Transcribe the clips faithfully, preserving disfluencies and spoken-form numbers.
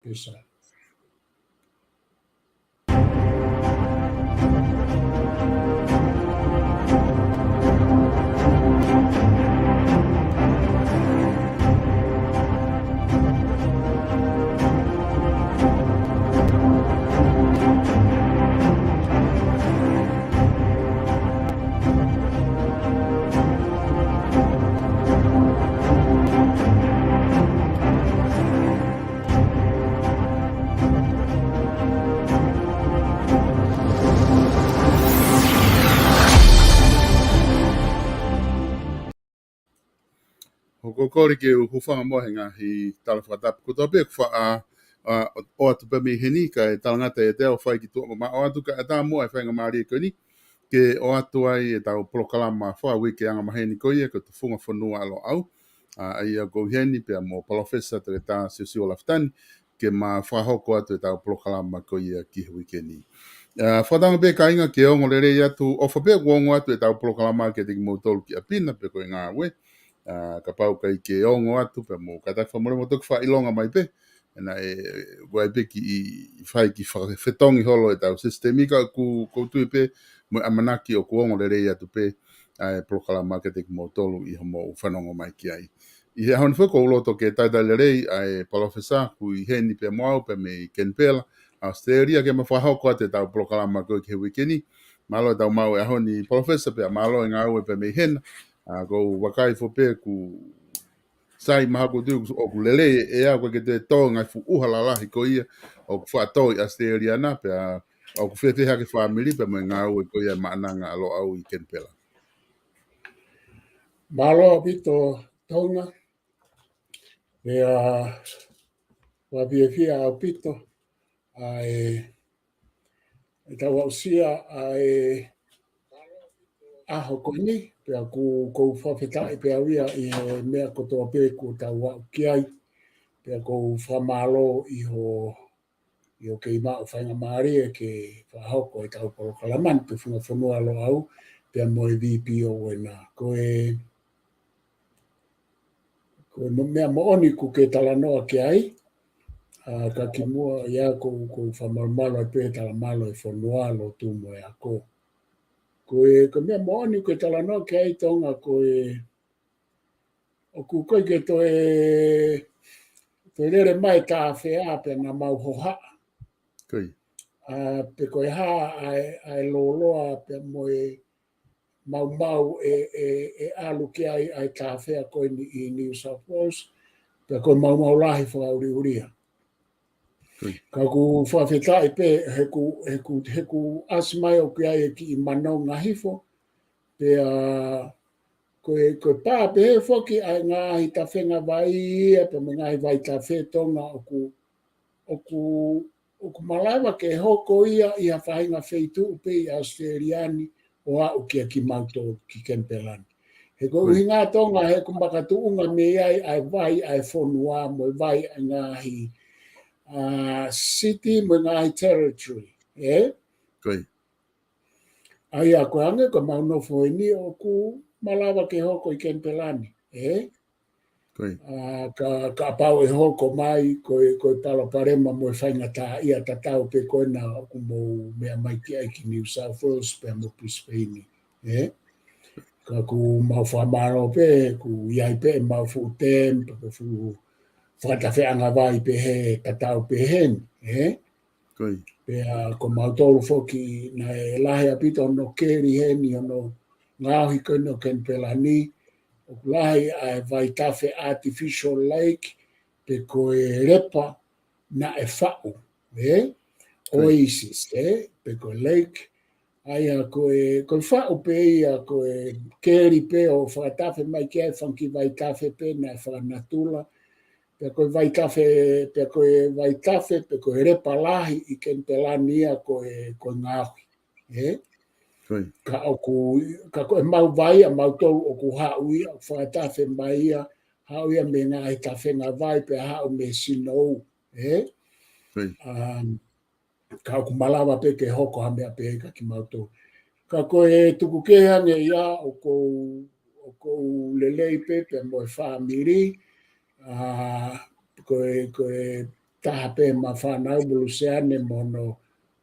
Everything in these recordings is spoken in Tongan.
Pisa. ʻOku ou kole ke u hūfanga muʻa he ngaahi tala fakatapu kotoa pē ʻoku faʻa, ʻa, ʻoatu pē mei heni, kae talangata ʻiate au ʻo fai ki tuʻa mamaʻo atu, kae ʻatā muʻa e faingamālie ko eni ke ʻoatu ai ʻetau polokalama fakauike angamaheni ko ia ko e Tufunga Fonua ʻa Loʻau. ʻA, ʻa ia ʻoku ou ʻi heni pea mo Palōfesa Toketā Siosiua Lafitani, ke ma fakahoko atu ʻetau polokalama ko ia ki he uike ni. ʻA, fakatauange pē kāinga ke ongo lelei atu, ʻofa pē ʻoku ongo atu ʻetau polokalama kiate kimoutolu ki ʻapi na pe ko e ngāue. ʻA, kapau ʻoku ʻikai ke ongo atu pea mou kātaki fakamolemole, mou toki fakaʻilonga mai pē. Naʻe, ʻoku ʻi ai pē kiʻi, ʻi fai kiʻi fakafetongi holo ʻetau sisitemi ka ʻoku, ʻoku ou tui pē mo e ʻamanaki ʻoku ongo lelei atu pē ʻa e polokalama kiate kimoutolu ʻi hoʻomou fanongo mai ki ai. ʻI he ʻaho ni foki ʻoku ou loto ke talitali lelei ʻa e Palōfesa ʻoku ʻi heni pea mo au pea mei Kenipela, ʻAositelēlia, ke ma fakahoko atu ʻetau polokalama ko ē ki he uike ni. Mālō ʻetau maʻu e ʻaho ni Palōfesa pea mālō e ngāue pea mei hena. ʻA, ʻoku ou vakai foki pē ʻoku sai mahalo ʻoku ou tui ʻoku lelei e ʻea, ʻoku ʻikai ke toe tō e ngaahi fuʻu ʻuha lalahi ko ia ʻoku faʻa tō ʻi ʻAositelēlia na, pea ʻoku fēfē hake fāmili pea mo e ngāue ko ia ʻa e Maʻananga ʻa Loʻau ʻi Kenipela. Mālō ʻaupito Tonga. Pea ʻoku ou fiefia ʻaupito ʻa e, ʻetau aʻusia ʻa e ʻaho ko eni, pea ʻoku, ʻoku ou fakafetaʻi pē au ia ʻi he meʻa kotoa pē kuo tau aʻu ki ai, pea ʻoku ou fakamālō ʻi hoʻo, ʻi hoʻo kei maʻu faingamālie ke fakahoko ʻetau polokalama ni, Tufunga Fonua ʻa Loʻau, pea mo e VPO ena. Ko e, ko e mo-, meʻa moʻoni ʻoku ke talanoa ki ai, ʻa, ka kimuʻa ia ʻoku ou, ʻoku ou fakamalumalu atu pē he talamalo e fonua, lotu mo e ako. Ko e, ko e meʻa moʻoni ʻoku ke talanoa ki ai Tonga, ko e, ʻoku ʻikai ke toe, toe lele mai e tāfea pea naʻa mau hohaʻa. Ko ia. ʻA, pe ko e hā ʻa e, ʻa e lōloa pea mo e maumau ʻe, ʻe, ʻe ʻalu ki ai ʻa e tāfea ko eni ʻi New South Wales, pea ko e maumau lahi fakaʻuliʻulia. Ko ia. Ka ʻoku fakafetaʻi pē, he ʻoku, he ʻoku, he ʻoku ʻasi mai ʻoku ʻi ai e kiʻi manonga hifo, pea ko e, ko e pā pehē foki ʻa e ngaahi tafenga vai ia, pea mo e ngaahi vaitafe Tonga ʻoku, ʻoku, ʻoku malava ke hoko ia ʻi ha faʻahinga feituʻu pē ʻi ʻAositelēlia ni ʻo aʻu kia kimautolu ki Kenipela ni. He ko e ʻuhinga Tonga, he ʻoku makatuʻunga mei ai ʻa e vai ʻa e fonua mo e vai ʻa e ngaahi, ʻa, city mo e ngaahi territory, ē? Ko ia. ʻA ia ko e hangē ko ʻemau nofo eni ʻoku malava ke hoko ʻi Kenipela ni, ē? Ko ia. ʻA, ka, kapau ʻe hoko mai, ko e, ko e palopalema mo e faingataʻaʻia tatau pē ko ena ʻoku mou meʻa mai ki ai ki New South Wales pea mo Brisbane, ē? Ka ʻoku mau fakamālō pē, ʻoku ʻi ai pē ʻemau fuʻu tem, pe ko e fuʻu fakatafeʻanga vai pehē, tatau pē heni, ē? Ko ia. Pea ko mautolu foki naʻe lahi ʻaupito hono keli heni hono ngaohi ko eni ʻo Kenipela ni, ʻoku lahi ʻa e vaitafe artificial lake, pe ko e lepa naʻe faʻu, ē? Ko ia. Oasis, ē? Pe ko e lake, ʻa ia ko e, ko e faʻu pē ia, ko e keli pē ʻo fakatafe mai ki ai e fanga kiʻi vaitafe pē naʻe fakanatula, pea ko e vaitafe, pea ko e vaitafe, pe ko e lepa lahi ʻi Kenipela ni ia ko e, ko e ngaohi, ē? Ko ia. Ka ʻoku, ka ko ʻemau vai ʻamautolu ʻoku haʻu ia, ʻoku fakatafe mai ia, haʻu ia mei he ngaahi tafenga vai, pea haʻu mei he sinou, ē? Ko ia. Um, ka ʻoku malava pē ke hoko ha meʻa pehē kia kimautolu. Ka ko e tuku kehe ange ia ʻoku ou, ʻoku ou lelei pē pea mo e fāmili, ʻa, ko e, ko e, taha pē ʻema fānau mo Luseane mo hono,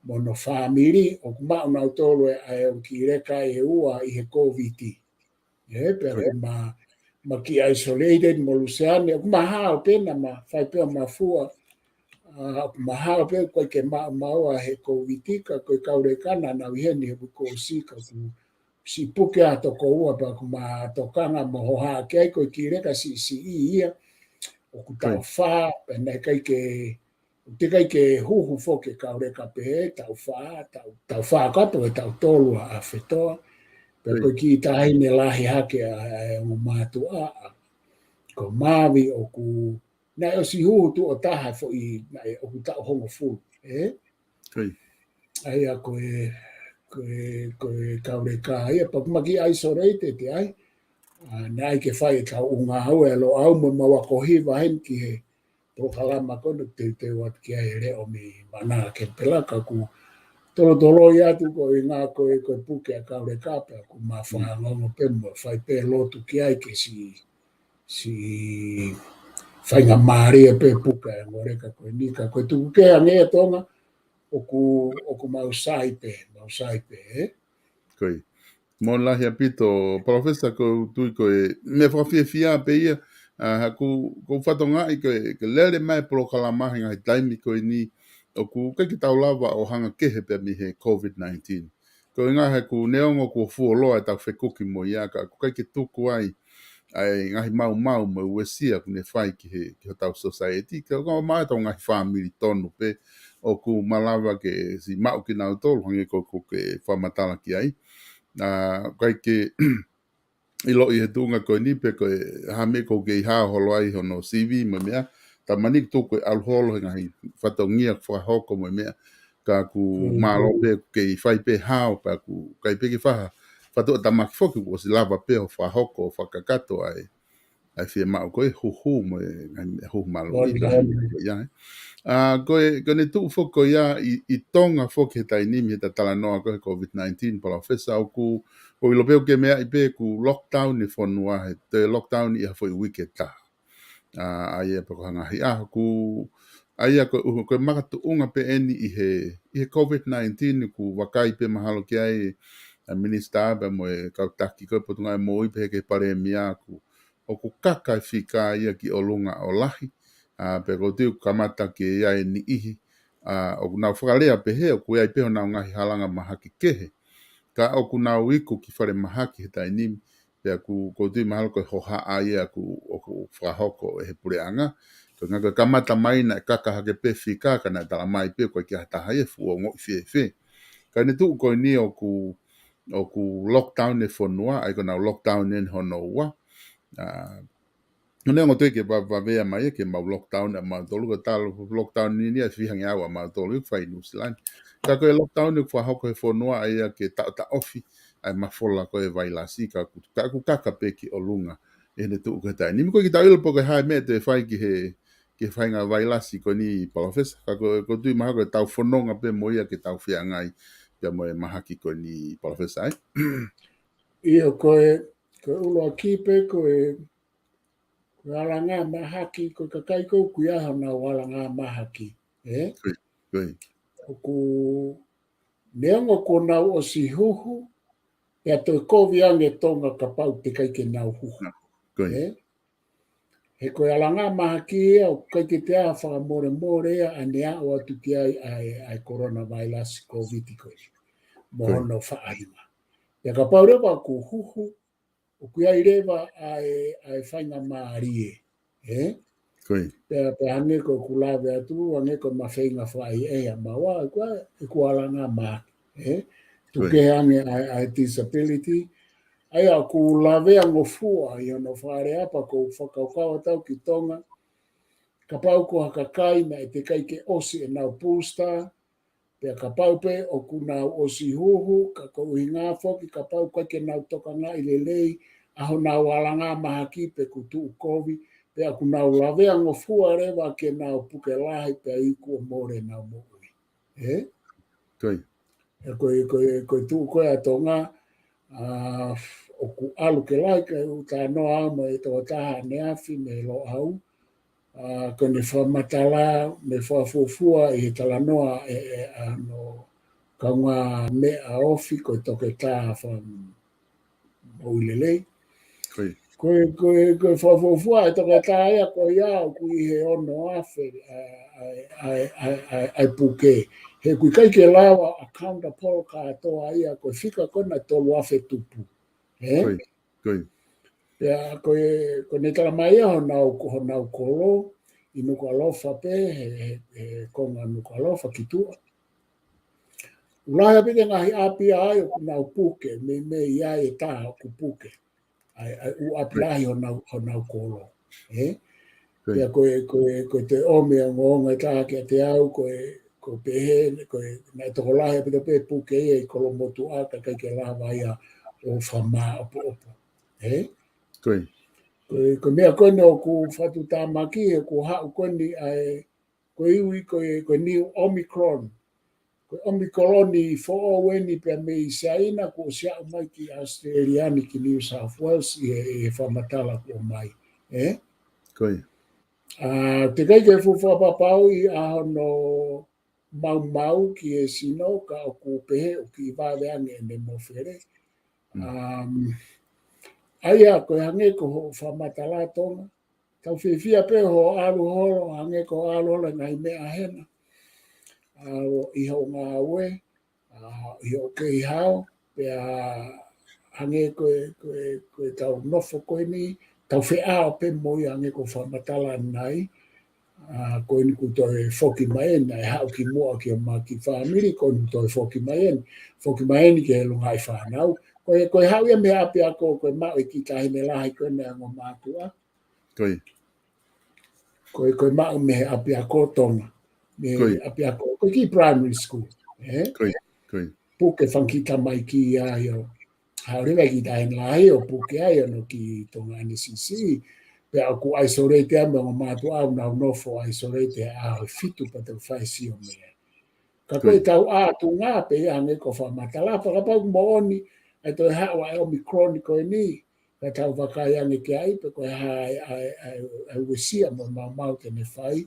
mo hono fāmili, ʻoku maʻu nautolu e, ʻa e ongo kiʻi leka ʻe ua ʻi he Kōviti. ʻE, pea ʻoku ma, ma kiʻi isolated mo Luseane, ʻoku ma hao pē naʻa ma fai pē ʻo ma fua, ʻa, ʻoku ma hao pē ʻoku ʻikai ke maʻu maua he Kōviti ka ko e kau leka naʻa nau ʻi heni he uike kuo ʻosi ka ʻoku siʻi puke ʻa e toko ua pea ʻoku ma tokanga mo hohaʻa ki ai ko e kiʻi leka siʻisiʻi ia. ʻOku taʻu fā, pea naʻe ʻikai ke, ʻoku teʻeki ai ke huhu foki e kau leka pehē, taʻu fā, taʻu, taʻu fā ka pe ko e taʻu tolu ʻa, ʻa Fetoa. Pea ko e kiʻi taʻahine lahi hake ʻa, ʻa e ongo mātuʻa, ʻa, ko Mavi ʻoku, naʻe ʻosi huhu tuʻo taha foʻi, naʻe ʻoku taʻu hongofulu, ē? ʻA ia ko e, ko e, ko e kau leka ia, pea ʻoku ma kiʻi isolated ai. ʻA, naʻe ʻikai ke fai e kau ʻū ngāue ʻa Loʻau mo ʻemau ako hiva heni ki he polokalama ko eni ʻoku teuteu atu ki ai e leʻo mei Manala Kenipela ka ʻoku tolotoloi atu ko e ngaahi ko e, ko e puke ʻa e kau leka pea ʻoku ma fanongo pē mo fai pē lotu ki ai ke siʻi, siʻi faingamālie pē puke ʻa e ongo leka ko eni ka ko e tuku kehe ange ʻa Tonga, ʻoku, ʻoku mau sai pē, mau sai pē, ē? Ko ia. Mālō lahi ʻaupito, Palōfesa, ʻoku ou tui ko e meʻa fakafiefia pē ia, ʻa, ʻoku, ʻoku ou fakatokangaʻi ko e, ke lele mai polokalama he ngaahi taimi ko eni, ʻoku ʻikai ke tau lava ʻo hanga kehe pē mei he Covid nineteen. Ko e ngaahi ʻoku neongo kuo fuoloa ʻetau fekuki mo ia ka ʻoku ʻikai ke tuku ai ʻa e ngaahi maumau mo e uesia ʻoku ne fai ki he, ki hotau society. Ka ʻoku ma ʻetau ngaahi fāmili tonu pē ʻoku malava ke siʻi maʻu kinautolu hangē ko, ko ʻeku fakamatala ki ai. ʻA, ʻikai ke ʻiloʻi he tuʻunga ko eni pe ko e hā e meʻa ʻoku kei hao holo ai hono sivi mo e meʻa. Talamai ʻoku tuku e ʻalu holo he ngaahi fatongia fakahoko mo e meʻa. Ka ʻoku mālō pē ʻoku kei fai pē hao pea ʻoku ʻikai pē ke faha. Fatu ʻa tamaki foki kuo ʻosi lava pē ʻo fakahoko ʻo fakakakato ai. ʻA e fiemaʻu ko e huhu mo e ngaahi huhu mālō ia, ē. ʻA, ko e, ko ʻene tuʻu foki ko ia ʻi, ʻi Tonga foki he taimi ni he ta talanoa ko e he Covid nineteen, Palōfesa, ʻoku, ʻoku ʻilo pē ʻoku ke meaʻi pē ʻoku lockdown e fonua he, toe lockdown ʻi ha foʻi uike ʻe taha. ʻA, ʻa ia pea ko e ngaahi ʻaho ʻoku, ʻa ia ko e, ko e makatuʻunga pē eni ʻi he, ʻi he Covid nineteen ʻoku vakai pē mahalo ki ai ʻa e minisitā pea mo e kau taki ko e Potungāue Moʻui pehē ki he palēmia ʻoku, ʻoku kaka e fika ia ki ʻolunga ʻo lahi, ʻa, pea ʻoku ou tui ʻoku kamata ke ʻi ai e niʻihi, ʻa, ʻoku nau fakalea pehē ʻoku ʻi ai pē honau ngaahi halanga mahaki kehe. Ka ʻoku nau iku ki falemahaki he taimi ni, pea ʻoku, ʻoku ou tui mahalo ko e hohaʻa ia ʻoku, ʻoku fakahoko ʻe he puleʻanga. Ko e ʻuhinga ko e kamata mai naʻe kaka hake pē fika ka naʻe talamai pē ʻoku ʻikai ke ʻi ai ha taha ia ʻe fuʻu ongoʻi fēfē. Ka ʻene tuʻu ko eni ʻoku, ʻoku lockdown e fonua, ʻa ia ʻoku nau lockdown eni hono ua. ʻA, ʻo neongo toe ke va-, vavea mai ia ke mau lockdown ʻa mautolu, ko e talu lockdown ni ni ʻa e fiha ngeau ʻa mautolu ʻi fai Nuʻusila ni. Ka ko e lockdown ʻoku fakahoko he fonua ʻa ia ke taʻotaʻofi ʻa e mafola ko e vailasi ka ʻoku, ka ʻoku kaka pē ki ʻolunga ʻi heʻene tuʻu ko e taimi ni. Ko e kiʻi taʻilo pe ko e hā e meʻa te fai ki he, ki he faʻahinga vailasi ko eni Palōfesa. Ka ko, ʻoku ou tui mahalo ko e tau fononga pē mo ia ke tau feangai pea mo e mahaki ko eni Palōfesa, ē? ʻIo ko e, ko e ʻuluaki pē ko e, ko e halanga mahaki, ko e kakai ʻoku ʻi ai honau halanga mahaki, ē? Ko ia, ko ia. ʻOku neongo kuo nau ʻosi huhu, pea toe kovi ange Tonga kapau teʻeki ai ke nau huhu. Ko ia. Ē? He ko e halanga mahaki ia, ʻoku ʻikai ke toe ʻi ai ha fakamolemole ia ʻa ʻene aʻu atu ki ai ʻa e, ʻa e coronavirus Covid ko ē. Mo hono faʻahinga. Pea kapau leva ʻoku huhu, ʻoku ʻi ai leva ʻa e, ʻa e faingamālie, ē? Ko ia. Pea, pea hangē ko ʻeku lave atu, hangē ko e mafeinga fai ʻe ia maua, ko e, ʻeku halanga mahaki, ē? Tuku kehe ange ʻa e, ʻa e disability, ʻa ia ʻoku lavea ngofua ʻi hono fakalea pea ʻoku ou fakakaukau atu au ki Tonga, kapau ko ha kakai naʻe teʻeki ai ke ʻosi ʻenau booster, pea kapau pē ʻoku nau ʻosi huhu, ka ko e ʻuhinga foki kapau ʻoku ʻikai ke nau tokangaʻi lelei ʻa honau halanga mahaki pe ʻoku tuʻu kovi, pea ʻoku nau lavea ngofua leva ke nau puke lahi pea iku ʻo mole ʻenau moʻui. Ē? Ko ia. Ē, ko e, ko e, ko e tuʻu ko ē ʻa Tonga, ʻa, ʻoku ʻalu ke lahi, ka ʻoku ou talanoa au mo e tokotaha ʻaneafi mei Loʻau, ʻa, ko ʻene fakamatala, mo e fakafuofua ʻi he talanoa ʻe, ʻe, ʻa hono kaungāmeʻa ofi ko e toketā fakamoʻui lelei. Ko e, ko e, ko e fakafuofua e toketā ia ko ia ʻoku ʻi he ono afe, ʻa, ʻa e puke. He ʻoku ʻikai ke lava ʻa counter poll kātoa ia ko e fika ko ena tolu afe tupu. Ē? Ko e, ko e. Pea ko e, ko ʻene talamai ia honau, honau kolo, ʻi Nukuʻalofa pē, he, he, he konga Nukuʻalofa ki tuʻa. ʻOku lahi ʻaupito e ngaahi ʻapi ai ʻoku nau puke, meimei ʻi ai e taha ʻoku puke. ʻA e, ʻa e ʻū ʻapi lahi honau, honau kolo. Ē? Pea ko e, ko e, ko e toe ʻomi e ongoongo ʻe taha kiate au, ko e, ko e pehē, ko e, naʻe tokolahi ʻaupito pē puke ia ʻi Kolomotuʻa ka ʻikai ke lava ia ʻo fakamāʻopoʻopo. Ē? Ko e. Ko e, ko e meʻa ko eni ʻoku fakatuʻutāmaki, ʻoku haʻu ko eni ʻa e, ko e ui, ko e, ko e niu Omicron. Ko e Omicron foʻou eni pea mei Siaina, kuo ʻosi aʻu mai ki ʻAositelēlia ni ki New South Wales ʻi he, ʻi he fakamatala kuo ʻomai. Ē? Ko e. ʻA, teʻeki ai ke fuʻu fakapapauʻi ʻa hono maumau ki he sino ka ʻoku pehē ʻoku kiʻi vave ange ʻene mofele. ʻA ia ko e hangē ko hoʻo fakamatala Tonga. Tau fiefia pē hoʻo ʻalu holo, hangē ko hoʻo ʻalu holo he ngaahi meʻa hena. ʻA, ʻi hoʻo ngāue, ʻa, ʻi hoʻo kei hao, pea hangē ko e, ko e, ko e tau nofo ko eni, tau feʻao pē mo ia hangē ko e fakamatala ʻanenai, ʻa, ko eni kuo toe foki mai eni, naʻe haʻu kimuʻa ki homau kiʻi fāmili, ko eni kuo toe foki mai eni, foki mai eni ki he lungaʻi fānau. Ko e, ko e haʻu ia mei he ʻapiako, ko e maʻu e kiʻi taʻahine lahi ko ena ʻa e ongo mātuʻa. Ko e. Ko e, ko e maʻu mei he ʻapiako Tonga. Mei he ʻapiako, ko e kiʻi primary school. Ē? Ko e, ko e. Puke fanga kiʻi tamaiki ia ʻo haʻu leva e kiʻi taʻahine lahi ʻo puke ai ʻo nofo ki Tonga ʻanisisī. Pea ʻoku isolate ai mo e ongo mātuʻa ʻoku nau nofo isolate he ʻaho ʻe fitu pea toe fai sio meʻa. Ka ko e tau ʻā tuʻunga pē ia hangē ko e fakamatala, fakapapauʻi moʻoni ʻa e toe haʻu ʻa e Omicron ko eni, ka tau vakai ange ki ai pe ko e hā ʻa e, ʻa e, ʻa e, ʻa e uesia mo e maumau te ne fai.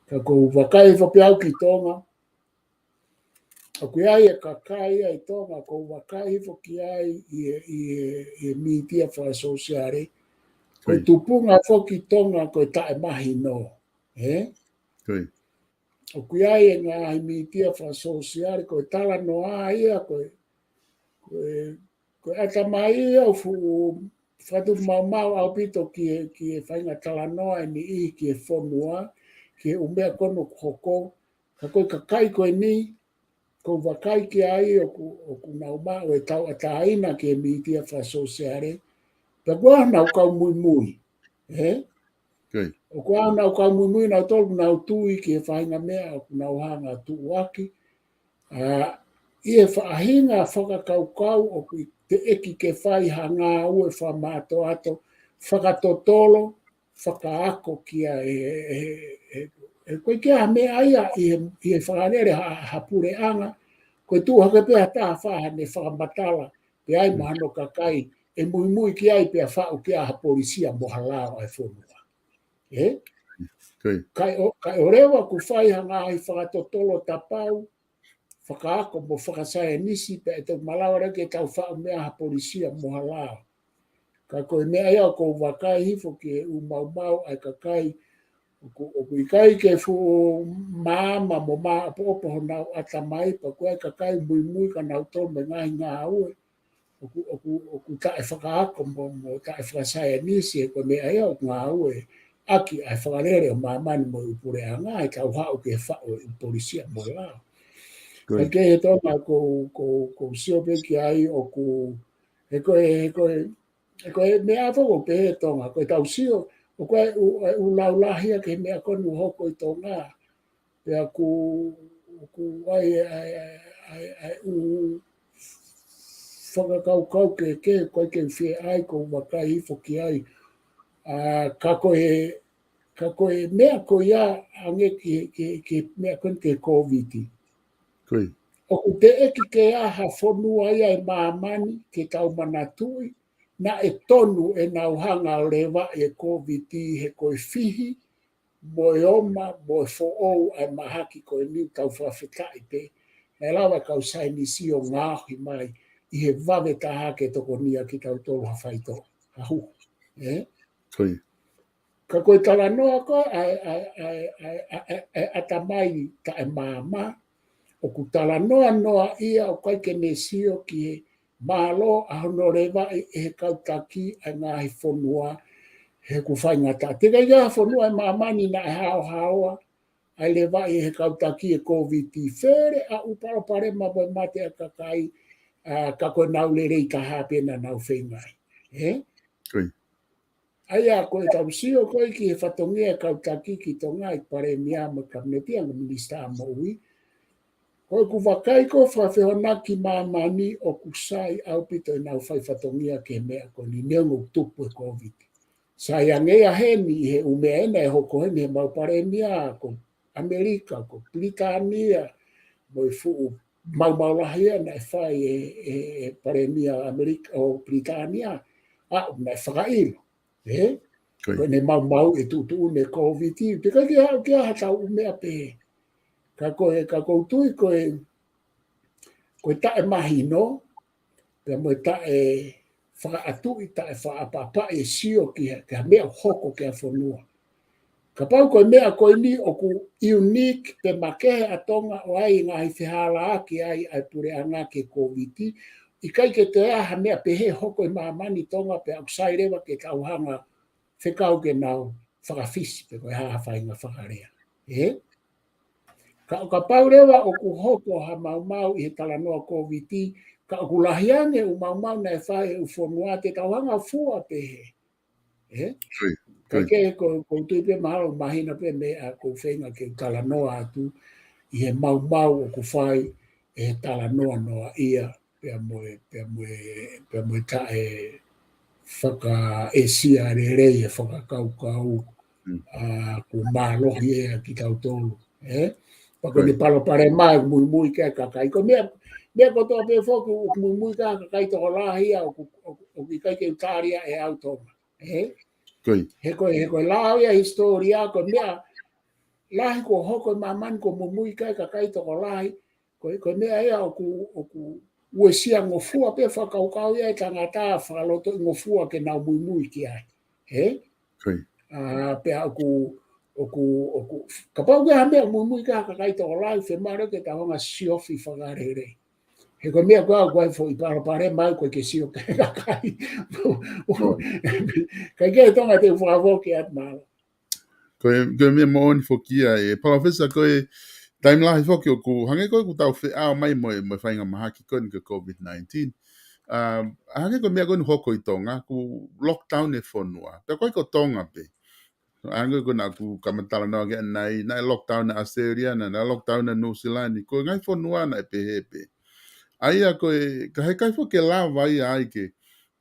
Ka ʻoku ou vakai hifo pē au ki Tonga, ʻoku ʻi ai e kakai ʻi Tonga, ʻoku ou vakai hifo ki ai ʻi he, ʻi he, ʻi he mītia fakasōsiale. Ko e tupunga foki Tonga ko e taʻemahino. Ē? ʻOku ʻi ai e ngaahi mītia fakasōsiale, ko e talanoa ia, ko e, ko e, ko e ʻatamai ia ʻoku fuʻu fakatupu maumau ʻaupito ki he, ki he faʻahinga talanoa ʻe niʻihi ki he fonua, ki he ʻū meʻa ko ena ʻoku hoko, ka ko e kakai ko eni, ʻoku ou vakai ki ai ʻoku, ʻoku nau maʻu e tauʻatāina ki he mītia fakasōsiale, pea ʻoku ʻi ai honau kau muimui. Ē? ʻOku ʻi ai honau kau muimui nautolu ʻoku nau tui ki he faʻahinga meʻa ʻoku nau hanga ʻo tuʻuaki. ʻA, ʻi he faʻahinga fakakaukau ʻoku teʻeki ke fai ha ngāue fakamātoato, fakatotolo, fakaako kia e, e, e, e, ko e kiʻi meʻa ia ʻi he, ʻi he fakalele ha, ha puleʻanga, ko e tuʻu hake pē ha taha fai haʻane fakamatala, pea ʻai mo hano kakai ʻe muimui ki ai pea faʻu ki ai ha polisi mo ha lao ʻa e fonua. Ē? Kae ʻo, kae ʻoua leva kuo fai ha ngaahi fakatotolo tapau, fakaako mo fakasaienisi pea ʻe toki malava leva ke tau faʻu meʻa ha polisi mo ha lao. Ka ko e meʻa ia ʻoku ou vakai hifo ki he ʻū maumau ʻa e kakai ʻoku, ʻoku ʻikai ke fuʻu maama mo māʻopoʻopo honau ʻatamai, pea ko e kakai muimui kia nautolu mo e ngaahi ngāue ʻoku, ʻoku, ʻoku taʻefakaako mo, mo taʻefakasaienisi, he ko e meʻa ia ʻoku ngāueʻaki ʻa e fakalele ʻo māmani mo e ʻū puleʻanga, ʻe tau haʻu ke faʻu e ʻū polisi mo e lao. Kae kehe Tonga ʻoku, ʻoku, ʻoku ou sio pē ki ai ʻoku, he ko e, he ko e, he ko e meʻa foki ʻoku pehē Tonga, ko e tau sio, ʻoku ʻi ai e ʻū, e ʻū laulahi ia ki he meʻa ko eni ʻoku hoko ʻi Tonga. Pea ʻoku, ʻoku ʻi ai e, ʻa e, ʻa e, ʻa e, ʻa e ʻū fakakaukau kehekehe, ʻoku ʻikai ke u fie ʻai, ʻoku ou vakai hifo ki ai. ʻA, ka ko e, ka ko e meʻa ko ia hangē ki he, ki he, ki he meʻa ko eni ki he Kōviti. ʻOku teʻeki ke ʻi ai ha fonua ia ʻi māmani ke tau manatuʻi naʻe tonu ʻenau hanga ʻo levaʻi e Kōviti he ko e fihi mo e oma, mo e foʻou ʻa e mahaki ko eni, tau fakafetaʻi pē. Naʻe lava e kau saienisi ʻo ngaohi mai ʻi he vave taha ke tokonia kitautolu ha faitoʻo, ha huhu. Ē? Ka ko e talanoa ko ē ʻa e, ʻa e, ʻa e, ʻa e, ʻa e, ʻa e, ʻa e ʻatamai taʻemaama, ʻoku talanoa noa ia ʻoku ʻikai ke ne sio ki he mālō ʻa hono levaʻi ʻe he kau taki ʻa e ngaahi fonua he ʻoku faingataʻa. Teʻeki ai ha fonua ʻi māmani naʻe haohaoa ʻa e levaʻi ʻe he kau taki e Kōviti, fele ʻa e palopalema mo e mate ʻa e kakai, ʻa, ka ko e nau lelei taha pē naʻa nau feinga ai. Ē? ʻA ia ko e tau sio ko ē ki he fatongia e kau taki ki Tonga ʻi he palēmia mo e kapineti ʻa e minisitā moʻui. Ko ʻeku vakai ko e fakafehoanaki māmani ʻoku sai ʻaupito ʻenau fai fatongia ki he meʻa ko eni neongo ʻoku tupu e Kōviti. Sai ange ia heni ʻi he ʻū meʻa ena ʻe hoko heni he mau palēmia ko ʻAmelika, ko Pilitānia, mo e fuʻu maumau lahi ia naʻe fai ʻe, ʻe, ʻe palēmia ʻAmelika ʻo Pilitānia, ʻa, naʻe fakaʻilo. Ē? Ko ʻene maumau e tuʻutuʻuni e Kōviti, pea ʻikai ke aʻu ki ha tau ʻū meʻa pehē. Ka ko e, ka ʻoku ou tui ko e, ko e taʻemahino, pea mo e taʻefakaʻatuʻi, taʻefakaʻapaʻapaʻi e sio ki ha, ki ha meʻa ʻoku hoko ki ha fonua. Kapau ko e meʻa ko eni ʻoku unique pe makehe ʻa Tonga ʻo ʻai e ngaahi fehālaaki ai ʻa e puleʻanga ki he Kōviti, ʻikai ke toe ʻi ai ha meʻa pehē hoko ʻi māmani Tonga pea ʻoku sai leva ke tau hanga fekau ke nau fakafisi pe ko e hā ha faʻahinga fakalea. Ē? Ka ʻo kapau leva ʻoku hoko ha maumau ʻi he talanoa Kōviti, ka ʻoku lahi ange ʻū maumau naʻe fai ʻe ʻū fonua te tau hanga fua pehē. Ē? Kaikehe ko, ʻoku ou tui pē mahalo mahino pē meʻa ʻoku ou feinga ke talanoa atu ʻi he maumau ʻoku fai ʻe he talanoa noa ia, pea mo e, pea mo e, pea mo e taʻefakaʻesia lelei e fakakaukau, ʻa, ʻoku mālohi ʻe ia kitautolu. Ē? Pea ko ʻene palopalema ʻoku muimui ki ai e kakai. Ko e meʻa, meʻa kotoa pē foki ʻoku muimui ki ai e kakai tokolahi ia ʻoku, ʻoku, ʻoku ʻikai ke u tali ia ʻe au Tonga. Ē? He ko e, he ko e lao ia e hisitōlia, ko e meʻa lahi kuo hoko ʻi māmani ʻoku muimui ki ai e kakai tokolahi, ko e, ko e meʻa ia ʻoku, ʻoku uesia ngofua pē fakakaukau ia e tangata fakalotoʻi ngofua ke nau muimui ki ai. Ē? ʻA, pea ʻoku, ʻoku, ʻoku, kapau ko e hā e meʻa ʻoku muimui ki ai e kakai tokolahi, fiemaʻu ke tau hanga siofi fakalelei. He ko e meʻa ko ē ʻoku ʻi ai e foʻi palopalema ʻoku ʻikai ke sio ki ai e kakai. Kaikehe Tonga te u fakafoki atu mālō. Ko e, ko e meʻa moʻoni foki ia e Palōfesa, ko e taimi lahi foki ʻoku hangē ko ē ʻoku tau feʻao mai mo e, mo e faʻahinga mahaki ko eni ko e Covid nineteen. ʻA, hangē ko e meʻa ko eni hoko ʻi Tonga, ʻoku lockdown e fonua. Pea ʻoku ʻikai ko Tonga pē. Hangē ko ē naʻá ku kamata talanoa ki ai ʻanenai, naʻe lockdown ʻa ʻAositelēlia, naʻe lockdown ʻa Nuʻusila ni, ko e ngaahi fonua naʻe pehē pē. ʻA ia ko e, ka heʻikai foki ke lava ia ai ke,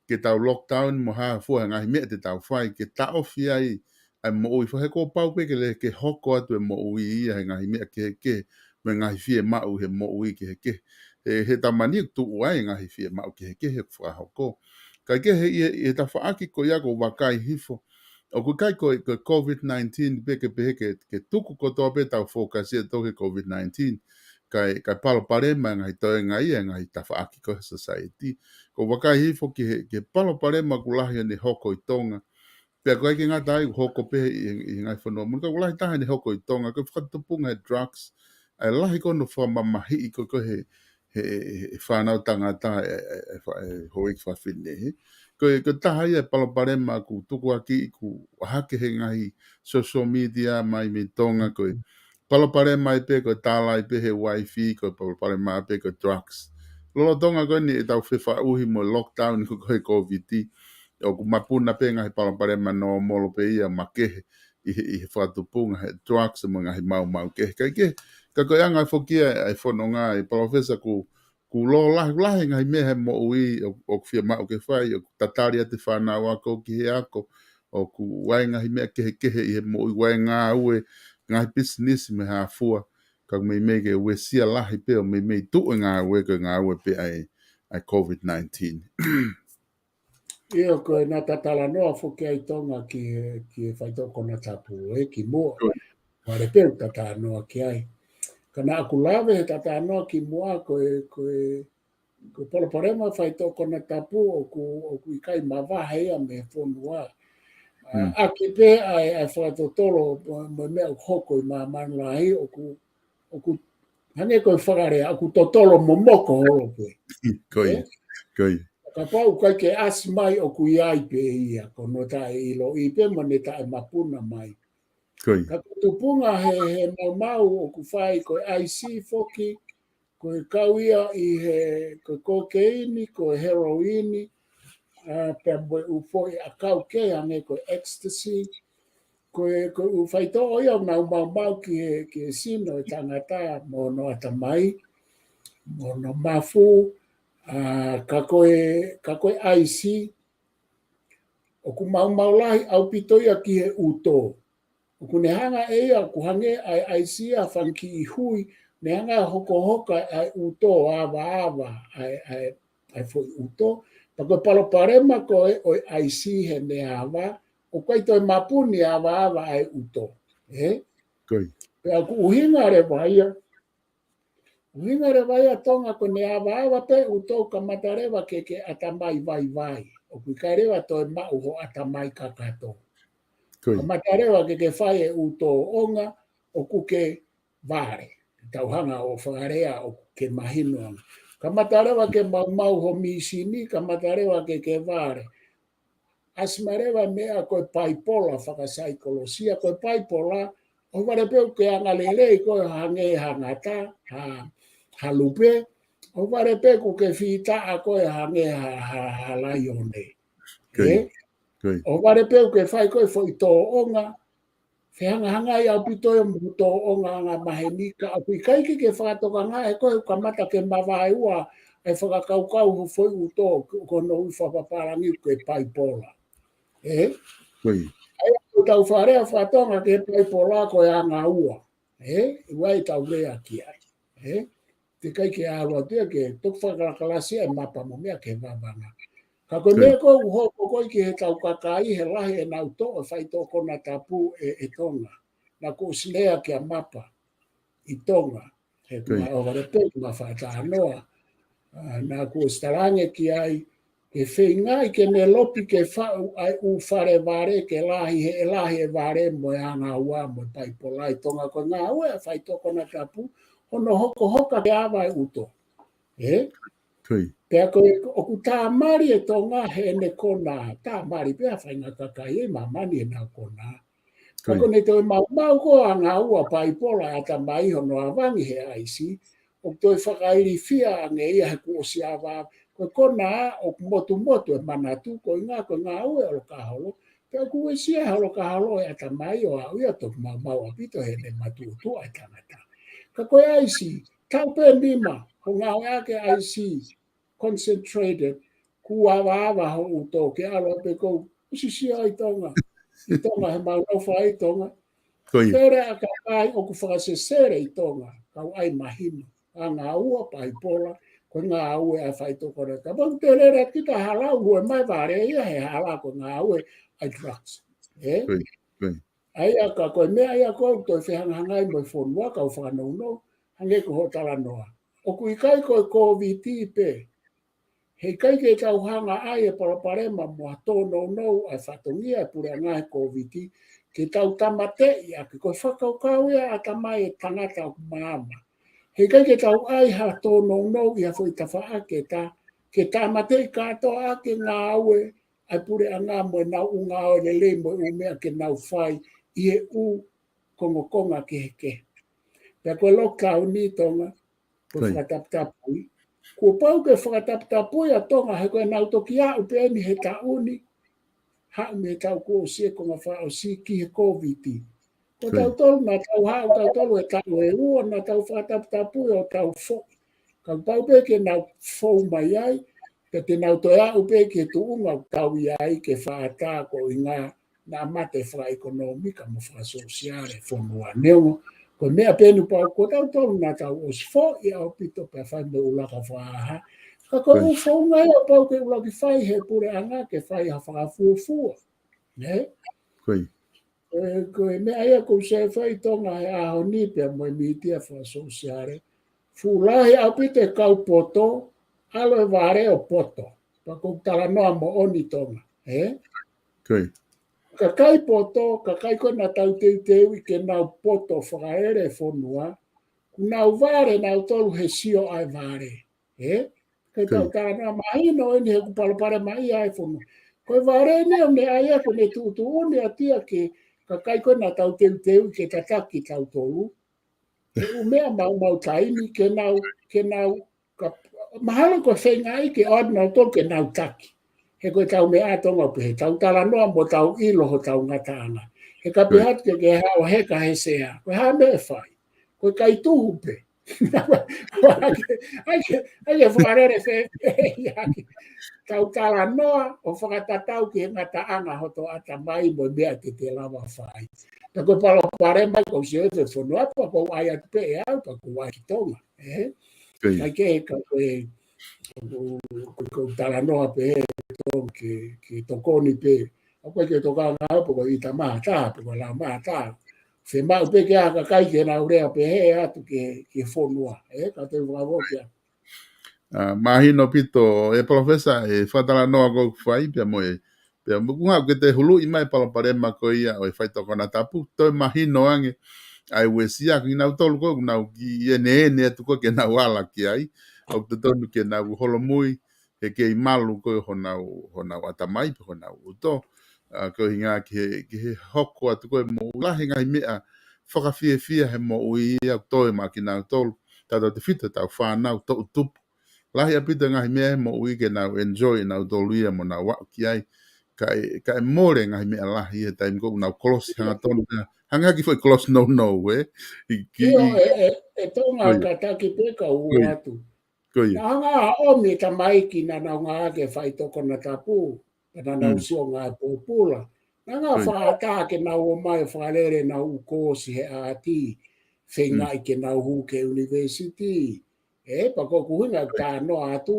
ke tau lockdown mo hā fua e ngaahi meʻa te tau fai, ke taʻofi ai ʻa e moʻui, he kuo pau pē ke lele ke hoko atu e moʻui ia he ngaahi meʻa kehekehe, mo e ngaahi fiemaʻu he moʻui kehekehe. He, he taimi ni ʻoku tuʻu ai e ngaahi fiemaʻu kehekehe ʻoku fakahoko. Kaikehe ʻi he, ʻi he tafaʻaki ko ia ʻoku ou vakai hifo, ʻoku ʻikai ko e, ko e Covid nineteen pē ke pehē ke, ke tuku kotoa pē ʻetau focus ia ʻo aʻu ki he Covid nineteen. Kae, kae palopalema e ngaahi toenga ia e ngaahi tafaʻaki ko ē he society. ʻOku ou vakai hifo ki he, ki he palopalema ʻoku lahi ʻene hoko ʻi Tonga. Pea ʻoku ʻikai ke ngata ai ʻoku hoko pē ʻi, ʻi he ngaahi fonua muli, ka ʻoku lahi taha ʻene hoko ʻi Tonga, ko e fakatupunga e drugs, ʻa e lahi ko ē hono fakamamahiʻi ko ē he, he, he, he fānau tangata ʻe, ʻe, ʻe fa-, ʻe houʻeiki fafine, he. Ko e, ko e taha ia e palopalema ʻoku tukuakiʻi ʻoku ʻohake he ngaahi social media mai mei Tonga, ko e palopalema ia pē ko e tālai pē he uaifi, ko e palopalema pē ko e drugs. Lolotonga ko eni ʻetau fefaʻuhi mo e lockdown ko ē he Covid, ʻoku mapuna pē ngaahi palopalema nōmolo pē ia makehe ʻi he, ʻi he fakatupunga he drugs mo e ngaahi maumau kehe. Kaikehe, ka ko e anga foki ia e fononga e Palōfesa ʻoku, ʻoku lōlahi, lahi e ngaahi meʻa he moʻui ʻoku, ʻoku fiemaʻu ke fai, ʻoku tatali atu e fānau ako ki he ako, ʻoku ʻi ai e ngaahi meʻa kehekehe ʻi he moʻui, ʻi ai e ngāue, ngaahi pisinisi mo e hā fua, ka ʻoku meimei ke uesia lahi pē ʻo meimei tuʻu e ngāue ko e ngāue pē ʻa e, ʻa e Covid nineteen. ʻIo, ko ʻena tatalanoa foki ai Tonga ki he, ki he faitoʻo konatapu, ē, ki muʻa. Ko ia. Vale pē ʻeku tatalanoa ki ai. Ka naʻa ku lave he tatalanoa ki muʻa ko e, ko e, ko e palopalema faitoʻo konatapu ʻoku, ʻoku ʻikai mavahe ia mei he fonua. ʻA, Mm. ʻaki pē ʻa e, ʻa e fakatotolo mo, mo e meʻa ʻoku hoko ʻi māmani lahi ʻoku, ʻoku hangē ko e fakalea, ʻoku totolo momoko holo pē. Ko ia, Ē? ko ia. Kapau ʻoku ʻikai ke ʻasi mai ʻoku ʻi ai pē ia, ko hono taʻeʻiloʻi pē mo ne taʻemapuna mai. Ko ia. Ka ko e tupunga he, he maumau ʻoku fai ko e ʻaisi foki, ko e kau ia ʻi he, ko e kokeini, ko e heroini, ʻa, pea mo e ʻū foʻi ʻakau kehe hangē ko e ecstasy, ko e, ko e ʻū faitoʻo ia ʻoku nau maumau ki he, ki he sino ʻo e tangata mo hono ʻatamai, mo hono mafu, ʻa, ka ko e, ka ko e ʻaisi, ʻoku maumau lahi ʻaupito ia ki he ʻuto. ʻOku ne hanga ʻe ia, ʻoku hangē ʻa e ʻaisi ia ha fanga kiʻi hui, ne hanga ʻo hokohoko ʻa e ʻuto, avaava ʻa e, ʻa e, ʻa e foʻi ʻuto. Pea ko e palopalema ko ē ʻo e ʻaisi heʻene ava, ʻoku ʻikai toe mapuni avaava ʻa e ʻuto. Ē? Ko ia. Pea ʻoku ʻuhinga leva ia, ʻuhinga leva ia Tonga ko ʻene avaava pē ʻuto kamata leva ke, ke ʻatamai vaivai. ʻOku ʻikai leva toe maʻu ho ʻatamai kakato. Ko ia. Kamata leva ke, ke fai e ʻū tōʻonga ʻoku ke vale. Tau hanga ʻo fakalea ʻoku ke mahino ange. Kamata leva ke maumau ho mīsini, kamata leva ke, ke vale. ʻAsi mai leva meʻa ko e paipola fakasaikolosia, ko e paipola, ʻohovale pē ʻoku ke anga lelei koe hangē ha ngata, ha, ha lupe, ʻohovale pē ʻoku ke fītaʻa koe hangē ha, ha, ha laione. Ko ia. Ē? Ko ia. ʻOhovale pē ʻoku ke fai koe foʻi tōʻonga, fehangahangai ʻaupito ia mo e tōʻonga angamaheni ka ʻoku ʻikai ke ke fakatokangaʻi koe ʻoku kamata ke mavaeua e fakakaukau ho foʻi ʻuto ko hono ui fakapapālangi ko e paipola. Ē? Ko ia. ʻA ia ʻoku tau fakalea faka-Tonga ki he paipola ko e anga ua. Ē? ʻOua ʻe tau lea ki ai. Ē? Teʻeki ai ke ʻalu atu ia ke toki fakakalakalasi e mapa mo e meʻa ki he vavanga. Ka ko e Ko ia. meʻa ko ē ʻoku hoko ko ē ki heʻetau kakai he lahi ʻenau toʻo e faitoʻo konatapu ʻe, ʻe Tonga. Naʻa ku ʻosi lea ki he mapa ʻi Tonga. He Ko ia. kuo ʻohovale pē ma fakatalanoa. ʻA, naʻa ku ʻosi talaange ki ai, ke feingaʻi ke ne lopi ke faʻu ʻa e ʻū fale vale ke lahi he, ʻe lahi e vale mo e anga ua mo e paipola ʻi Tonga ko e ngāue ʻa e faitoʻo konatapu, hono hokohoko ke ava e ʻuto. Ē? Ko ia. Pea ko e, ʻoku tāmali e Tonga heʻene konā, tāmali pē ʻa e faʻahinga kakai ʻi māmani ʻenau konā. Ka Ko ia. ko ʻene toe maumau ko ē anga ua paipola ʻatamai hono avangi he ʻaisi, ʻoku toe fakailifia ange ia he kuo ʻosi ava, ko e konā ʻoku motumotu e manatu ko e ngā, ko e ngāue ʻolokaholo, pea ʻoku uesia he ʻolokaholo e ʻatamai ʻo aʻu ia toki maumau ʻaupito heʻene matuʻotuʻa e tangata. Ka ko e ʻaisi, taʻu pē nima, ko e ngāueʻaki e ʻaisi, concentrated, kuo avaava ho ʻuto ke ʻalu pē ʻo ʻusiʻusia ʻi Tonga. ʻI Tonga he mau nofo ai ʻi Tonga. Ko ia. Pea lea ʻa e kakai ʻoku fakasesele ʻi Tonga, kau ai mahino. Anga ua paipola, ko e ngāue ʻa e faitoʻo konatapu. Pea ʻoku te lele kita hala ue mai vale ia he hala ko e ngāue ʻa e drugs. Ē? Ko ia. Ko ia. ʻA ia ka ko e meʻa ia ko ē ʻoku toe fehangahangai mo e fonua kau fakanounou, hangē ko hoʻo talanoa. ʻOku ʻikai ko e Kōviti pē. He ʻikai ke tau hanga ʻai e palopalema mo ha tōnounou ʻa e fatongia e puleʻanga he Kōviti, ke tau tāmateʻi ʻaki ko e fakakaukau ia ʻatamai e tangata ʻoku maama. He ʻikai ke tau ʻai ha tōnounou ʻi ha foʻi tafaʻaki ʻe taha, ke tāmateʻi kātoa ʻaki e ngāue ʻa e puleʻanga mo ʻenau ʻū ngāue lelei mo e ʻū meʻa ke nau fai ʻi he ʻū kongokonga kehekehe. Pea ko e lockdown ʻi Tonga, ko e Ko ia. fakataputapui. Kuo pau ke fakataputapui ʻa Tonga he ko ʻenau toki aʻu pē eni he taʻu ni, haʻu mei he taʻu kuo ʻosi e konga fakaʻosi ki he Kōviti. Ko Ko ia. tautolu naʻa tau haʻu tautolu he taʻu ʻe ua naʻa tau fakataputapui ʻo tau foʻi. Ka pau pē ke nau fou mai ai, pea te nau toe aʻu pē ki he tuʻunga ʻoku tau ʻi ai ke fakaʻatā ko e ʻuhinga naʻa mate fakaʻekonōmika mo fakasōsiale fonua. Neongo, ko e meʻa pē eni pau ko tautolu naʻa tau ʻosi foʻi ʻaupito pea fai mo e ʻuluaki fakahā, Ka ko e ʻū founga ia ʻoku pau ke ʻuluaki fai he puleʻanga ke fai ha fakafuofua. Nē? Ko e meʻa ia ʻoku ou sio ai ʻi Tonga he ʻaho ni pea mo e mītia fakasōsiale. Fuʻu lahi ʻaupito e kau poto, ʻalu e vale ʻo poto. Pea ʻoku ou talanoa moʻoni Tonga. Ē? Kakai poto, kakai ko ē naʻa tau teuteuʻi ke nau poto fakalele e fonua, kuo nau vale nautolu he sio ʻa e vale. Ē? Kae tau talanoa mahino eni he ʻoku palopalema ia e fonua. Ko e vale ni ʻoku ne ʻai ʻa ko ne tuʻutuʻuni ʻa ia ke kakai ko ē naʻa tau teuteuʻi ke tataki tautolu. He ʻū meʻa maumau taimi ke nau, ke nau, ka, mahalo ko e feingaʻi ke ʻoatu nautolu ke nau taki. He ko e tau meʻa Tonga pē he tau talanoa mo tau ʻilo hotau ngataʻanga. He ka pehē atu ke ke haʻu ʻo heka he sea. Ko e hā meʻa ʻe fai. Ko e kai tuhu pē. ʻAi ke, ʻai ke, ʻai ke fakalele fēfē ia ke tau talanoa ʻo fakatatau ki he ngataʻanga hoto ʻatamai mo e meʻa te te lava fai. Pea ko e palopalema ʻoku ou sio he fonua pea ʻoku ou ʻai atu pē ʻe au pea ʻoku ou ʻai ki Tonga. Ē? ʻAi ke ka ko e, ko, ko, ko talanoa pē he Tonga ke, ke tokoni pē. ʻOku ʻikai ke tokanga au pe ko e ʻita maha taha, pe ko e lao maha taha. Fiemaʻu pē ke ʻai ha kakai ke nau lea pehē atu ki he, ki he fonua. Ē, ka te u fakavokia. ʻA, mahino ʻaupito, ʻe Palōfesa, e fakatalanoa ʻoku fai, pea mo e, pea mo e kuonga ke te huluʻi mai palopalema ko ia ʻo e faitoʻo konatapu, toe mahino ange, ʻa e uesia, kinautolu ko ē, nau ki ʻene ʻene atu ko ē ke nau ala ki ai, ʻoku totonu ke nau holomui, he kei malu ko ē honau, honau ʻatamai pe honau ʻuto. ʻA, ko e ʻuhinga ki he, ki he hoko atu ko ē moʻui lahi ngaahi meʻa fakafiefia he moʻui ia ʻoku toe maʻa kinautolu. Tautautefito ʻetau fānau toʻutupu. Lahi ʻaupito ngaahi meʻa he moʻui ke nau enjoy nautolu ia mo nau aʻu ki ai. Kae, kae mole ngaahi meʻa lahi he taimi ko ē ʻoku nau kolosi hangatonu. Hangē ha kiʻi foʻi kolosi nounou, ē? ʻIo, ʻe, ʻe, ʻe Tonga ka taki pē ka u ʻoatu. Naʻa hanga ʻomi e tamaiki naʻa nau ngāueʻaki e faitoʻo konatapu, pea naʻa nau sio ngāue pōpula. Naʻa nau fakaʻatā ke nau ō mai ʻo fakalele ʻenau ʻū koosi he ʻaati, feingaʻi ke nau hū ki he university. Ē, pea ko ʻeku ʻuhinga ʻeku talanoa atu.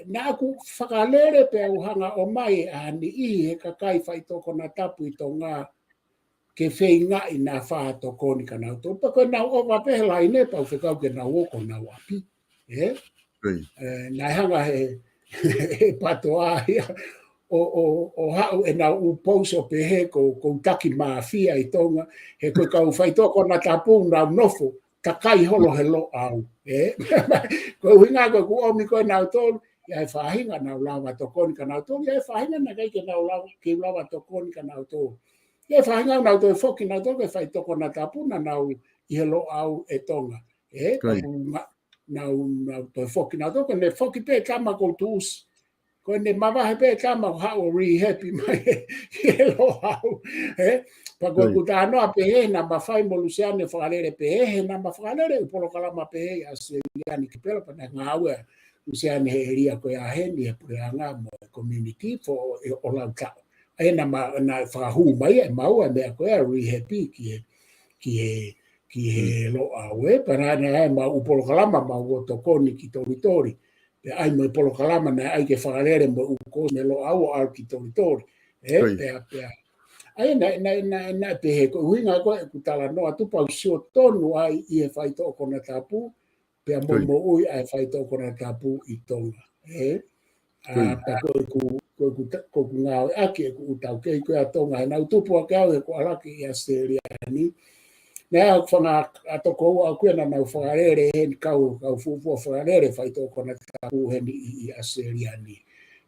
Naʻa ku fakalele pea u hanga ʻo ʻomai ʻa e niʻihi he kakai faitoʻo konatapu ʻi Tonga ke feingaʻi naʻa faʻa tokoni kia nautolu. Pea ko ʻenau ʻova pē he laine pea u fekau ke nau ō ki honau ʻapi. Ē? Ē, naʻe hanga he, he patoa ia ʻo, ʻo, ʻo haʻu ʻenau ʻū pousi ʻo pehē ko, ko u taki māfia ʻi Tonga. He ko e kau faitoʻo konatapu nau nofo takai holo he Loʻau. Ē? Ko e ʻuhinga ko ʻeku ʻomi ko ē nautolu, ʻi ai e faʻahinga naʻa ku lava tokoni kia nautolu, ʻi ai e faʻahinga naʻe ʻikai ke nau lava, ke u lava tokoni kia nautolu. ʻI ai e faʻahinga naʻa nau toe foki nautolu ki he faitoʻo konatapu naʻa nau ʻi he Loʻau ʻe Tonga. Ē, naʻa nau, naʻa nau toe foki nautolu, ko ʻene foki pē tama ʻoku ou tuʻusi. Ko ʻene mavahe pē tama ʻo haʻu ʻo rehab mai ki he Loʻau. Ē, pea ko ʻeku talanoa pehē naʻa ma fai mo Luseane fakalele pehē, he naʻa ma fakalele ʻū polokalama pehē ʻi ʻAositelēlia ni ki Pela pea naʻe ngāue ʻa Luseane he ʻēlia ko ia heni he puleʻanga mo e community for ʻo, ʻo lau taʻu. ʻA ia naʻa ma, naʻe fakahū mai ʻe maua e meʻa ko ia rehab ki he, ki he, ki he Loʻau ē, pea naʻe, naʻe ʻi ai ʻemau ʻū polokalama mau ō tokoni ki Tolitoli. Pea ʻi ai mo e polokalama naʻe ʻai ke fakalele mo e ʻū koosi mei Loʻau ʻo ʻalu ki Tolitoli. Ē, pea, pea. ʻA ia naʻe, naʻe, naʻe, naʻe pehē ko e ʻuhinga ko ē ʻeku talanoa atu pea u sio tonu ai ʻi he faitoʻo konatapu, pea mo e moʻui ʻa e faitoʻo konatapu ʻi Tonga. Ē? ʻA, pea ko ʻeku, ko ʻeku ta-, ko ʻeku ngāueʻaki ʻeku ʻū taukei ko ē ʻa Tonga, he naʻa ku tupu hake au he ko ʻAlaki ʻi ʻAositelēlia ni. Naʻe ʻi ai e fanga tokoua ʻaʻaku ia naʻa nau fakalele heni kau, kau fuofua fakalele faitoʻo konatapu heni ʻi, ʻi ʻAositelēlia ni.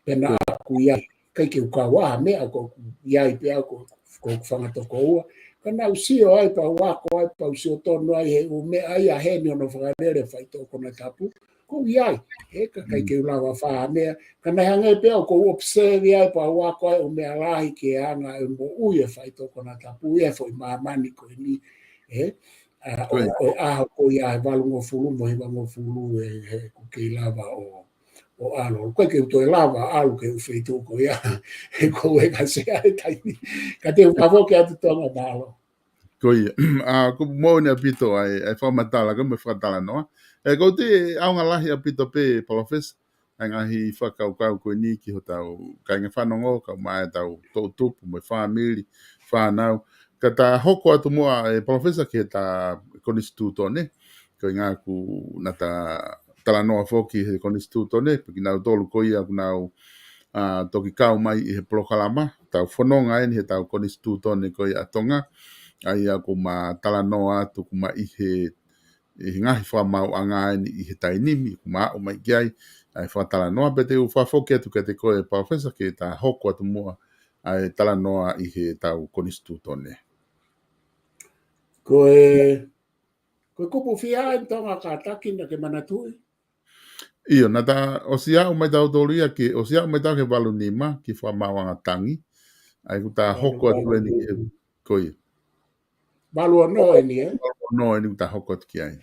Pea naʻa ku ʻi ai, ʻikai ke u kau ai ha meʻa ko ʻeku ʻi ai pē au ko, ko ʻeku fanga tokoua. Ka naʻa ku sio ai pea u ako ai pea u sio tonu ai he ʻū meʻa ia heni hono fakalele faitoʻo konatapu. Ko ia, ē, ka ʻikai ke u lava fai ha meʻa. Ka naʻe hangē pē au ʻoku ou observe ai pea u ako ai ʻū meʻa lahi ki he anga e moʻui e faitoʻo konatapu ia he foʻi māmani ko eni. Ē, ʻa, ʻo, ʻo e ʻaho ko ia he valungofulu mo e hivangofulu ē, he ʻoku kei lava ʻo, ʻo ʻalu. ʻOku ʻikai ke u toe lava ʻalu ki he ʻū feituʻu ko ia. He ʻoku ou ʻeka sea he taimi. Ka te u fakafeʻiloaki atu Tonga, mālō. Ko ia, ʻa, ʻoku moʻoni ʻaupito ʻa e, ʻa e fakamatala, ko e mo e fakatalanoa. ʻE, ʻoku ou tui ʻe ʻaonga lahi ʻaupito pē, Palōfesa, ʻa e ngaahi fakakaukau ko eni ki hotau kāinga fanongo, kae ʻumaʻā ʻetau toʻutupu mo e fāmili, fānau. Ka ta hoko atu muʻa, ʻe Palōfesa, ki heʻeta konisitūtone, ko e ʻuhinga ʻoku na ta talanoa foki he konisitūtone, pea kinautolu ko ia ʻoku nau, ʻa, toki kau mai ʻi he polokalama, tau fononga eni heʻetau konisitūtone ko ia ʻa Tonga, ʻa ia ʻoku ma talanoa atu ʻoku ma ʻi he, ʻi he ngaahi fakamaauʻanga eni ʻi he taimi ni, ʻoku ma aʻu mai ki ai, ʻa e fakatalanoa. Pea te u fakafoki atu kiate koe, Palōfesa, ke ta hoko atu muʻa ʻa e talanoa ʻi heʻetau konisitūtone. Ko e, ko e kupu fiha ʻa e Tonga kātaki naʻa ke manatuʻi? ʻIo, naʻa ta ʻosi aʻu mai tautolu ia ki, ʻosi aʻu mai tautolu ki he valu nima, ki he fakamaauʻanga tangi. ʻA ia ʻoku ta hoko atu eni ki he, ko ia. Valu ono eni, ē? Valu ono eni ʻoku ta hoko atu ki ai.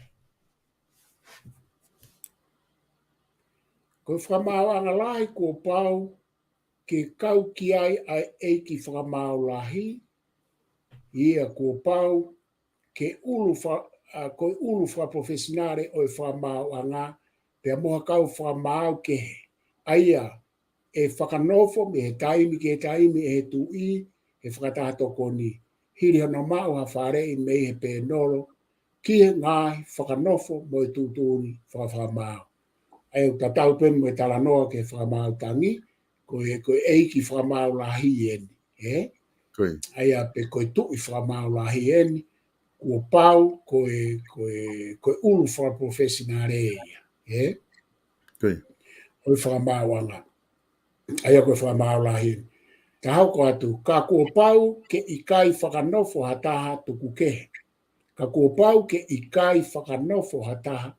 Ko e fakamaauʻanga lahi kuo pau ke kau ki ai ʻa e ʻeiki fakamaau lahi, ia kuo pau ke ʻulu fa-, ʻa, ko e ʻulu fakapalōfesinale ʻo e fakamaauʻanga, pea mo ha kau fakamaau kehe. ʻA ia, ʻe fakanofo mei he taimi ki he taimi ʻe he tuʻi he fakataha tokoni, hili hono maʻu ha faleʻi mei he pēnolo, ki he ngaahi fakanofo mo e tuʻutuʻuni fakafakamaau. ʻA ia ʻoku tatau pē mo e talanoa ki he fakamaau tangi, ko e, ko e ʻeiki fakamaau lahi eni, ē? Ko ia. ʻA ia pē ko e tuʻi fakamaau lahi eni, kuo pau ko e, ko e, ko e ʻulu fakapalōfesinale ia, ē? Ko ia. ʻO e fakamaauʻanga. ʻA ia ko e fakamaau lahi eni. Ta hoko atu, ka kuo pau ke ʻikai fakanofo ha taha tuku kehe. Ka kuo pau ke ʻikai fakanofo ha taha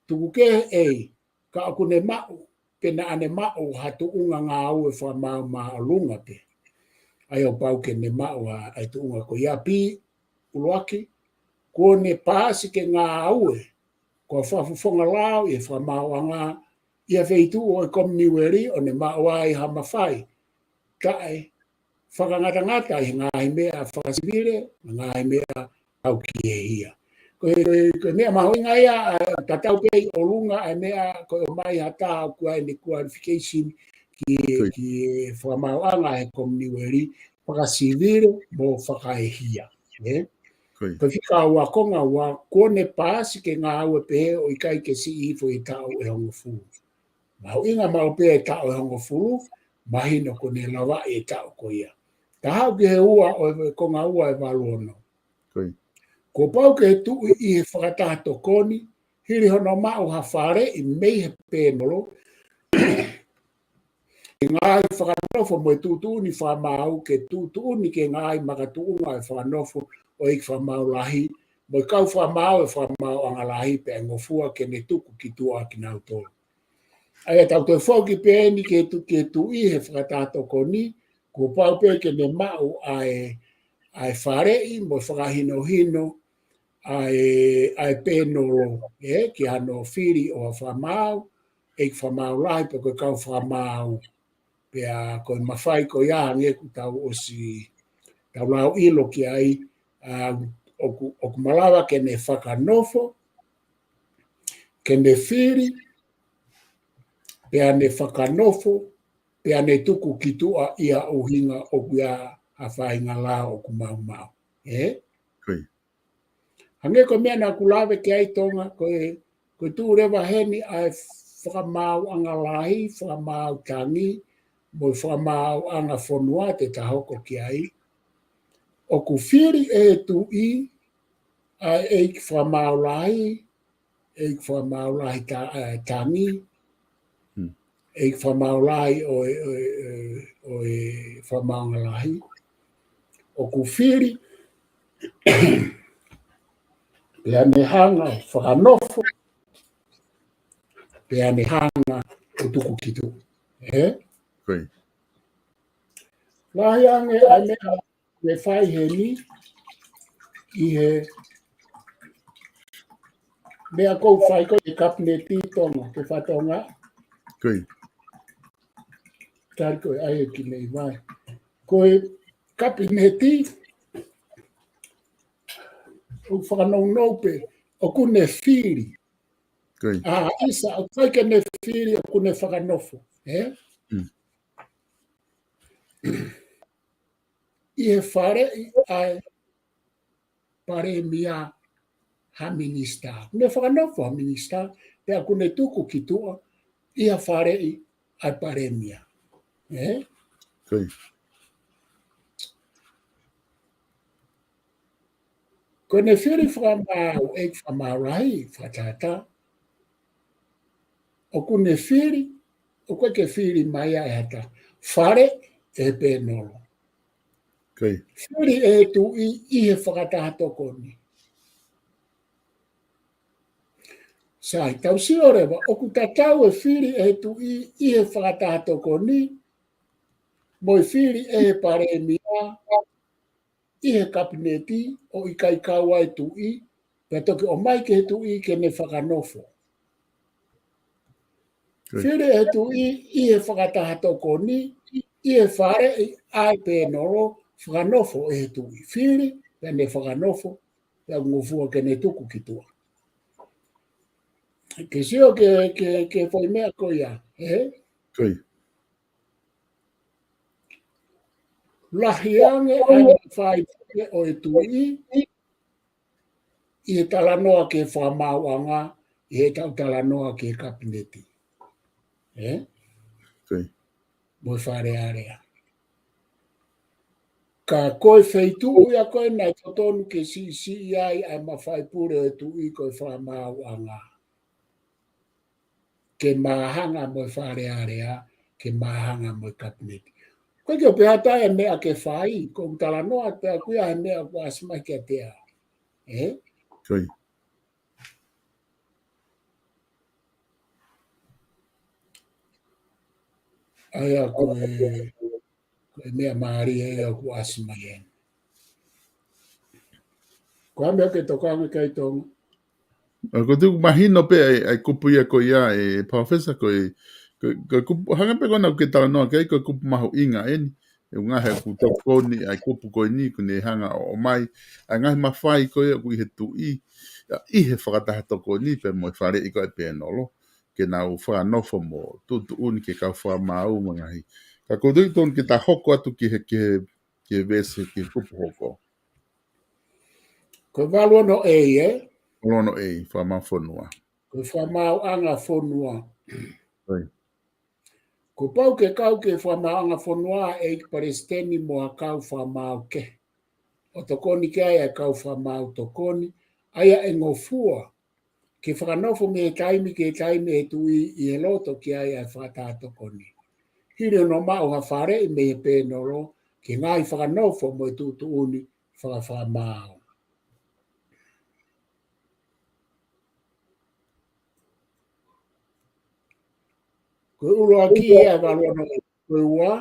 tuku kehe, ʻEiki, ka ʻoku ne maʻu, pe naʻa ne maʻu ha tuʻunga ngāue fakamaau māʻolunga pē. ʻA ia ʻoku pau ke ne maʻu ʻa, ʻa e tuʻunga ko ia. Pea ʻuluaki, kuo ne paasi ke ngāue ko ha fakafofonga lao ʻi he fakamaauʻanga ʻi ha feituʻu ʻo e Kominiueli ʻo ne maʻu ai ha mafai taʻefakangatangata ʻi he ngaahi meʻa fakasivile, ngaahi meʻa ʻoku ʻi he hia. Ko e, ko e, ko e meʻa mahuʻinga ia, ʻa, tatau pē ʻi ʻolunga ʻa e meʻa ko e ʻomai ha taha ʻoku ʻi ai ʻene qualification ki, Ko ia. ki he fakamaauʻanga he Kominiueli, fakasivile mo fakaehia, ē? Ko ia. Ko e fika ua, konga ua, kuo ne paasi ke ngāue pehē ʻo ʻikai ke siʻi hifo ʻi he taʻu ʻe hongofulu. Mahuʻinga maʻu pē ʻa e taʻu ʻe hongofulu, mahino kuo ne lavaʻi e taʻu ko ia. Ta haʻu ki he ua ʻo e konga ua ʻe valu ono. Ko ia. Kuo pau ke tuʻi ʻi he fakataha tokoni, hili hono maʻu ha faleʻi mei he pēnolo, ʻi he ngaahi fakanofo mo e tuʻutuʻuni fakamaau, ke tuʻutuʻuni ki he ngaahi makatuʻunga ʻo e fakanofo ʻo e ʻeiki fakamaau lahi mo e kau fakamaau ʻo e fakamaauʻanga lahi, pea ʻe ngofua ke ne tuku ki tuʻa kinautolu. ʻA ia tau toe foki pē eni ki he tu-, ki he tuʻi he fakataha tokoni, kuo pau pē ke ne maʻu ʻa e, ʻa e faleʻi mo e fakahinohino ʻa e, ʻa e pēnolo, ē, ki hano fili ʻo ha fakamaau, ʻeiki fakamaau lahi pe ko e kau fakamaau. Pea ko e mafai ko ia hangē ʻoku tau ʻosi, tau lau ʻilo ki ai, ʻa, ʻoku, ʻoku malava ke ne fakanofo, ke ne fili, pea ne fakanofo, pea ne tuku ki tuʻa ʻi ha ʻuhinga ʻoku ʻi ai ha faʻahinga lao ʻoku maumau. Ē? Ko ia. Hangē ko e meʻa naʻa ku lave ki ai Tonga, ko e, ko e tuʻu leva heni ʻa e fakamaauʻanga lahi, fakamaau tangi, mo e fakamaauʻanga fonua te ta hoko ki ai. ʻOku fili ʻe he tuʻi ʻa e ʻeiki fakamaau lahi, ʻeiki fakamaau lahi ta-, ʻa e tangi, Hmm. ʻeiki fakamaau lahi ʻo e, ʻo e, ʻo e, ʻo e fakamaauʻanga lahi. ʻOku fili, pea ne hanga fakanofo, pea ne hanga ʻo tuku ki tuʻa. Ē? Ko ia. Lahi ange ʻa e meʻa ʻoku fai heni, ʻi he meʻa ʻoku fai ko e kapineti Tonga, ke fai Tonga. Ko ia. Tari ko e ʻai ki nei vai. Ko e kapineti, ʻoku fakanounou pē, ʻoku ne fili. ʻA, ʻisa, ʻoku ʻikai ke ne fili, ʻoku ne fakanofo. Ē? ʻI he faleʻi ʻa e Palēmia ha minisitā. Ne fakanofo ha minisitā, pea ʻoku ne tuku ki tuʻa ʻi ha faleʻi ʻa e Palēmia. Ē? Ko ʻene fili fakamaau, ʻEiki Fakamaau Lahi, fakatātā. ʻOku ne fili, ʻoku ʻikai ke fili mai ia ʻe ha taha. Faleʻi ʻe he pēnolo. Fili ʻe he tuʻi ʻi he fakataha tokoni. Sai, tau sio leva, ʻoku tatau e fili ʻe he tuʻi ʻi he fakataha tokoni, mo e fili ʻe he Palēmia ʻi he Kapineti ʻo ʻikai kau ai e tuʻi, pea toki ʻomai ki he tuʻi ke ne fakanofo. Fili ʻe he tuʻi ʻi he fakataha tokoni, ʻi he faleʻi ʻa e pēnolo, fakanofo ʻe he tuʻi. Fili, pea ne fakanofo, pea ngofua ke ne tuku ki tuʻa. Ke sio ke, ke, ke foʻi meʻa ko ia, ē? Lahi ange ʻa e mafai pule ʻo e tuʻi ʻi he talanoa ki he fakamaauʻanga, ʻi heʻetau talanoa ki he Kapineti. Ē? Mo e Fale Alea. Ka ko e feituʻu ia ko ē naʻe totonu ke siʻisiʻi ai ʻa e mafai pule ʻo e tuʻi ko e fakamaauʻanga. Ke māhanga mo e Fale Alea, ke māhanga mo e Kapineti. Ko e ke o pehē atu e meʻa ke fai, ko u talanoa atu pē ʻaku ia he meʻa kuo ʻasi mai kiate au. Ē? ʻA ia ko e, ko e meʻa mālie ia kuo ʻasi mai eni. Ko e meʻa ke tokanga ki ai Tonga. ʻA, ko e tuku mahino pē ʻa e, ʻa e kupu ia ko ia ē Palōfesa ko e, ko e, ko e kupu, hangē pē ko ena ʻoku ke talanoa ki ai, ko e kupu mahuʻinga eni. ʻE ʻuhinga he ʻoku tokoni ʻa e kupu ko eni, ʻoku ne hanga ʻo ʻomai ʻa e ngaahi mafai ko ia ʻoku ʻi he tuʻi, ʻa, ʻi he fakataha tokoni pea mo e faleʻi ko ē ʻa e pēnolo, ke nau fakanofo mo tuʻutuʻuni ki he kau fakamaau mo e ngaahi. Ka ko u tui tonu ke ta hoko atu ki he, ki he, ki he veesi, ki he kupu hoko. Ko e valu ono A, ē? Valu ono A, fakamaau fonua. Ko e fakamaauʻanga fonua. Kuo pau ke kau ki he fakamaauʻanga fonua ʻa e ʻEiki Palesiteni mo ha kau fakamaau kehe, ʻo tokoni ki ai ʻa e kau fakamaau tokoni, ʻa ia ʻe ngofua ke fakanofo mei he taimi ki he taimi ʻe he tuʻi ʻi he loto ki ai ʻa e fakataha tokoni. Hili hono maʻu ha faleʻi mei he pēnolo, ki he ngaahi fakanofo mo e tuʻutuʻuni fakafakamaau. Ko e ʻuluaki ia ʻa e valu ono A, ko e ua,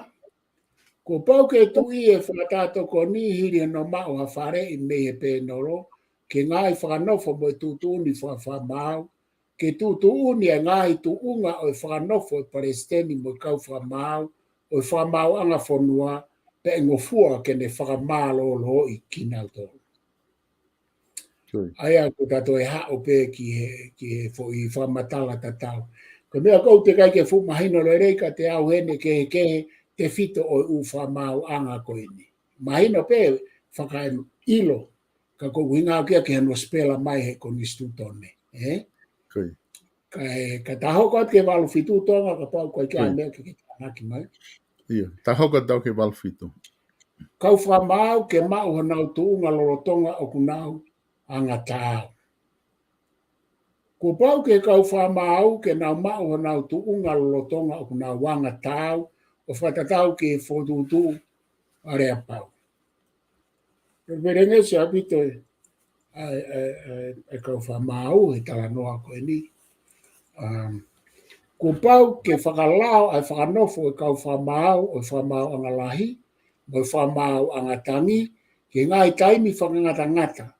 kuo pau ke tuʻi e fakataha tokoni hili hono maʻu ha faleʻi mei he pēnolo, ki he ngaahi fakanofo mo e tuʻutuʻuni fakafakamaau, ke tuʻutuʻuni ʻa e ngaahi tuʻunga ʻo e fakanofo ʻo e Palesiteni mo e kau fakamaau ʻo e fakamaauʻanga fonua, pea ʻe ngofua ke ne fakamālōlōʻi kinautolu. ʻA ia ko ʻeta toe haʻu pē ki he, ki he foʻi fakamatala tatau. Ko e meʻa ko u teʻeki ai ke fuʻu mahino lelei kiate au heni kehekehe tefito ʻo e ʻū fakamaauʻanga ko eni. Mahino pē fakaʻilo, ka ko u hinga ki he ʻoku ʻi hono sipela mai he konisitūtone, ē? Kae, ka ta hoko atu ki he valu fitu Tonga, kapau ʻoku ʻikai ke ʻi ai ha meʻa ke ke tānaki mai. ʻIo, ta hoko atu ki he valu fitu. Kau fakamaau ke maʻu honau tuʻunga lolotonga ʻoku nau anga taau. Kuo pau ki he kau fakamaau ke nau maʻu honau tuʻunga lolotonga ʻoku nau anga taau, ʻo fakatatau ki he fokotuʻutuʻu aleapau. Ko e Pelengesi ʻaupito ē, ʻa e, ʻa e, ʻa e, ʻa e kau fakamaau he talanoa ko eni. Um, kuo pau ke fakalao ʻa e fakanofo ʻo e kau fakamaau ʻo e fakamaauʻanga lahi mo e fakamaauʻanga tangi ki he ngaahi taimi fakangatangata,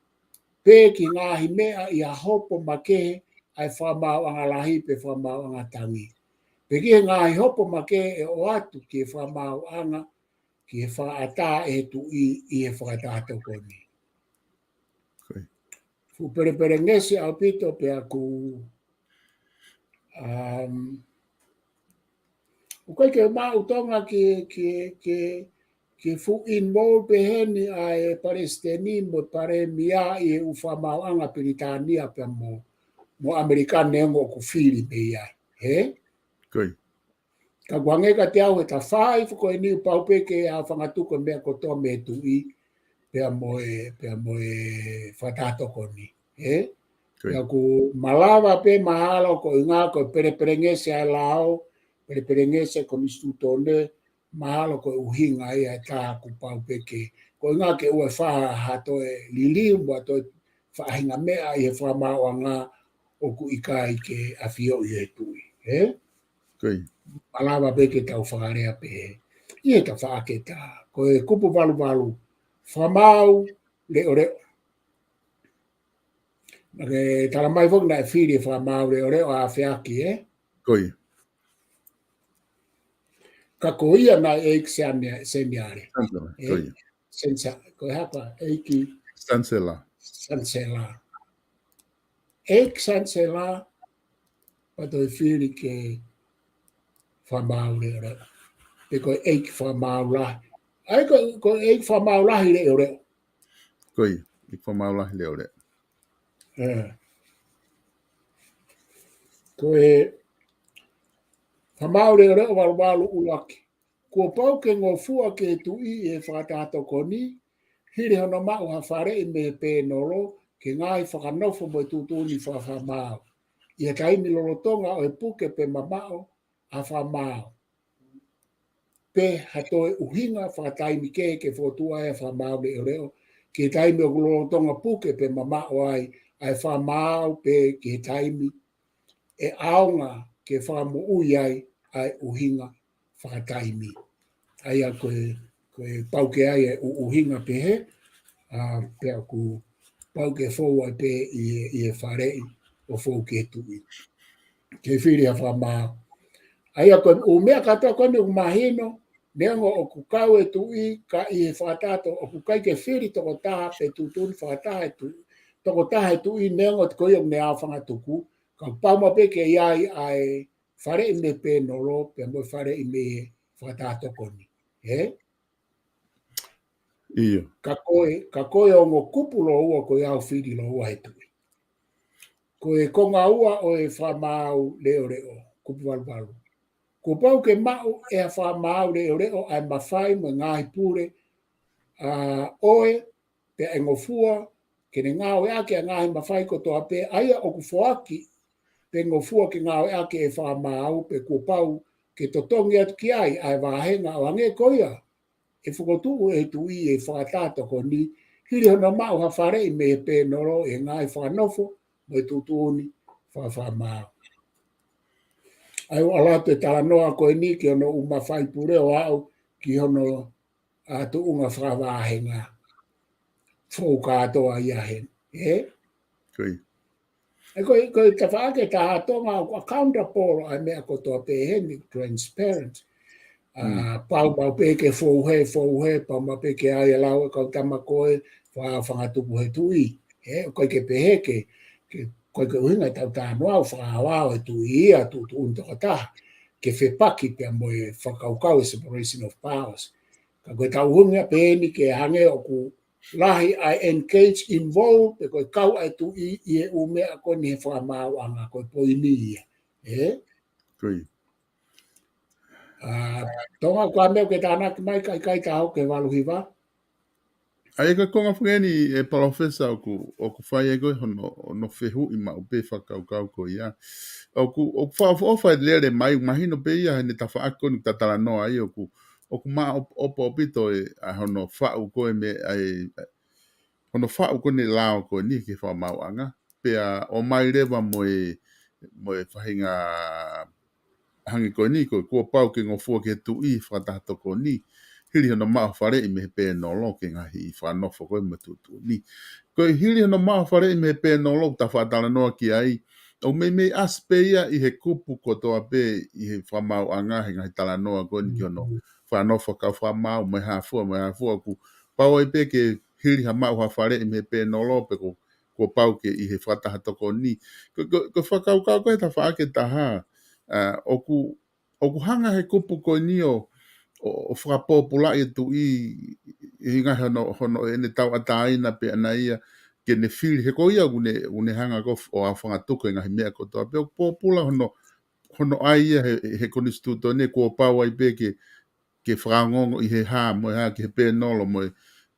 pe ki he ngaahi meʻa ʻi ha hopo makehe ʻa e fakamaauʻanga lahi pe fakamaauʻanga tangi, pe ki he ngaahi hopo makehe ʻe ʻoatu ki he fakamaauʻanga ki he fakaʻatā ʻe he tuʻi ʻi he fakataha tokoni. fuʻu pelepelengesi ʻaupito pea ʻoku, um, ʻoku ʻikai ke maʻu Tonga ke, ke, ke, ke fuʻu involve pehē ni ʻa e palesiteni mo e palēmia ʻi he ʻū fakamaauʻanga Pilitānia pea mo, mo ʻAmelika neongo ʻoku fili mei ai. He? Ko ia. Ka ʻoku hangē kiate au he tafaʻaki ko eni ʻoku pau pē ke ʻaofangatuku e meʻa kotoa mei he tuʻi, pea mo e, pea mo e fakatahatokoni. He? Ko ia. Pea ʻoku malava pē mahalo ko e ʻuhinga ko e pelepelengesi ʻa e lao, pelepelengesi ʻa e konisitūtone, mahalo ko e ʻuhinga ia ʻe taha ʻoku pau pē ke, ko e ʻuhinga ke ʻoua ʻe fai ha toe liliu mo ha toe faʻahinga meʻa ʻi he fakamaauʻanga ʻoku ʻikai ke ʻafioʻi ʻe he tuʻi. He? Ko ia. Malava pē ke tau fakalea pehē. ʻI he tafaʻaki ʻe taha, ko e kupu valuvalu, fakamaau leʻoleʻo. Naʻe talamai foki naʻe fili e fakamaau leʻoleʻo ʻa Afeaki, ē? Ko ia. Ka ko ia naʻe ʻEiki Senia-, Seniale. Chancellor, ko ia. Sensa, ko e hā, ʻEiki Chancellor. Chancellor. ʻEiki Chancellor, pea toe fili ke fakamaau leʻoleʻo. Pe ko e ʻEiki fakamaau lahi. ʻA ia ko, ko e ʻEiki fakamaau lahi leʻoleʻo. Ko ia, ʻEiki fakamaau lahi leʻoleʻo. Ē. Ko e fakamaau leʻoleʻo valuvalu ʻuluaki. Kuo pau ke ngofua ki he tuʻi ʻi he fakatahatokoni, hili hono maʻu ha faleʻi mei he pēnolo, ki he ngaahi fakanofo mo e tuʻutuʻuni fakafakamaau. ʻI he taimi lolotonga ʻo e puke pe mamaʻo ʻa e fakamaau. Pe ha toe ʻuhinga fakataimi kehe ke fokotuʻu ai ʻa e fakamaau leʻoleʻo, ki he taimi ʻoku lolotonga puke pe mamaʻo ai ʻa e fakamaau pe ki he taimi ʻe ʻaonga ke fakamoʻui ai ʻa e ʻuhinga fakataimi. ʻA ia ko e, ko e pau ke ʻi ai e ʻu-, ʻuhinga pehē, ā, pea ʻoku pau ke fou ai pē ʻi he, ʻi he faleʻi ʻo fou ki he tuʻi. Ke fili ha fakamaau. ʻA ia ko e ʻū meʻa kātoa ko eni ʻoku mahino, neongo ʻoku kau e tuʻi ka ʻi he fakatahato, ʻoku ʻikai ke fili tokotaha pe tuʻutuʻuni fakataha e tuʻi, tokotaha e tuʻi neongo ko ia ʻoku ne ʻaofangatuku, ka pau maʻu pē ke ʻi ai ʻa e faleʻi mei he pēnolo, pea mo e faleʻi mei he fakatahatokoni. Ē? ʻIo. Ka ko e, ka ko e ongo kupu lōua ko e ʻaufili lōua he tuʻi. Ko e konga ua ʻo e fakamaau leʻoleʻo, kupu valuvalu. Kuo pau ke maʻu ʻe he fakamaau leʻoleʻo ʻa e mafai mo e ngaahi pule, ā, ʻo e, pea ʻe ngofua, ke ne ngāueʻaki ʻa e ngaahi mafai kotoa pē, ʻa ia ʻoku foaki, pe ngofua ke ngāueʻaki ʻe he fakamaau, pe kuo pau ke totongi atu ki ai ʻa e vāhenga ʻo hangē ko ia ʻe fokotuʻu ʻe he tuʻi ʻi he fakatahatokoni, hili hono maʻu ha faleʻi mei he pēnolo ʻi he ngaahi fakanofo mo e tuʻutuʻuni fakafakamaau. ʻA ia ʻoku ʻalu atu e talanoa ko eni ki hono ʻū mafai pule ʻo aʻu ki hono, ā, tuʻunga fakavāhenga. Fou kātoa ia heni. Ē? Ko ia. ʻE ko e, ko e tafaʻaki ʻe taha Tonga ʻoku accountable ʻa e meʻa kotoa pē heni, transparent. Ā, pau maʻu pē ke fou hē, fou hē, pau maʻu pē ke ʻai e lau e kau tama ko e faka-, fakatupu he tuʻi. Ē, ʻoku ʻikai ke pehē ke, ke, ʻoku ʻikai ke ʻuhinga ʻetau talanoa ʻo fakaʻaoʻao e tuʻi ia, tuʻutuʻuni tokotaha, ke fepaki pea mo e fakakaukau e separation of powers. Ka ko ʻetau ʻuhinga pē eni ke hangē ʻoku lahi ʻa e engage, involve, pe ko e kau ʻa e tuʻi ʻi he ʻū meʻa ko eni he fakamaauʻanga, ko e poini ia. Ē? Ko ia. Ā, Tonga, ko e hā e meʻa ʻoku ke tānaki mai, ka ʻikai taho ke valu hiva? ʻA ia ko e konga fungeni ē Palōfesa ʻoku, ʻoku fai ai ko e hono, hono fehuʻi maʻu pē fakakaukau ko ia. ʻOku, ʻoku fakaʻofoʻofa e lele mai, mahino pē ia heʻene tafaʻaki ko eni ʻoku ta talanoa ai ʻoku, ʻoku maʻopoʻopo ʻaupito e, ʻa hono faʻu ko e meʻa ē, hono faʻu ko eni e lao ko eni ki he fakamaauʻanga. Pea ʻomai leva mo e, mo e faʻahinga hangē ko eni ko e kuo pau ke ngofua ki he tuʻi fakatahatokoni, hili hono maʻu faleʻi mei he pēnolo ki he ngaahi fakanofo ko e mo e tuʻutuʻuni. Ko e hili hono maʻu faleʻi mei he pēnolo ʻoku ta faʻa talanoa ki ai, ʻoku meimei ʻasi pē ia ʻi he kupu kotoa pē ʻi he fakamaauʻanga he ngaahi talanoa ko eni ki hono fakanofo kau fakamaau, mo e hā fua, mo e hā fua, ʻoku pau ai pē ke hili ha maʻu ha faleʻi mei he pēnolo pe ko kuo pau ke ʻi he fakataha tokoni. Ko, ko, ko e fakakaukau ko e tafaʻaki ʻe taha, ʻa, ʻoku, ʻoku hanga he kupu ko eni ʻo, ʻo, ʻo fakapōpulaʻi e tuʻi ʻi he ngaahi hono, hono ʻene tauʻatāina pē ʻana ia ke ne fili. He ko ia ʻoku ne, ʻoku ne hanga ko ē ʻo aofangatuku e ngaahi meʻa kotoa pē ʻoku pōpula hono, hono ʻai ia he, he konisitūtone kuo pau ai pē ke, ke fakaongoongo ʻi he hā, mo e hā, ki he pēnolo, mo e,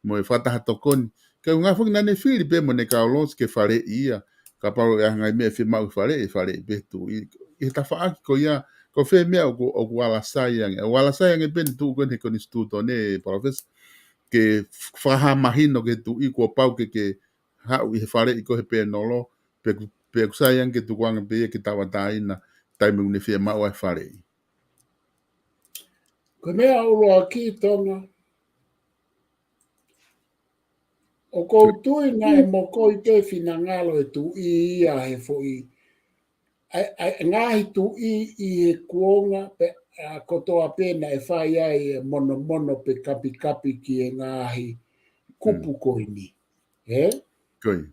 mo e fakataha tokoni. Ka ʻoku ngā foki naʻa ne fili pē mo ne kau losi ke faleʻi ia. Kapau ʻe ʻi ai ha ngaahi meʻa fiemaʻu ke faleʻi, faleʻi pē tuʻi. ʻI he tafaʻaki ko ia, ko fē meʻa ʻoku, ʻoku ala sai ange. ʻOku ala sai ange pē ʻene tuʻu ko eni he konisitūtone, Palōfesa, ke fakahā mahino ki he tuʻi kuo pau ke, ke haʻu ʻi he faleʻi ko ē he pēnolo, pe ʻoku, pe ʻoku sai ange ke tukuange pē ia ke tauʻatāina, taimi ʻoku ne fiemaʻu ai e faleʻi. Ko e meʻa ʻuluaki Tonga, ʻoku ou tui naʻe mokoi pē finangalo e tuʻi ia he foʻi, ʻa e, ʻa e ngaahi tuʻi ʻi he kuonga pē, ʻa, kotoa pē naʻe fai ai e monomono pe kapikapi ki he ngaahi kupu ko eni. Ē? Ko ia.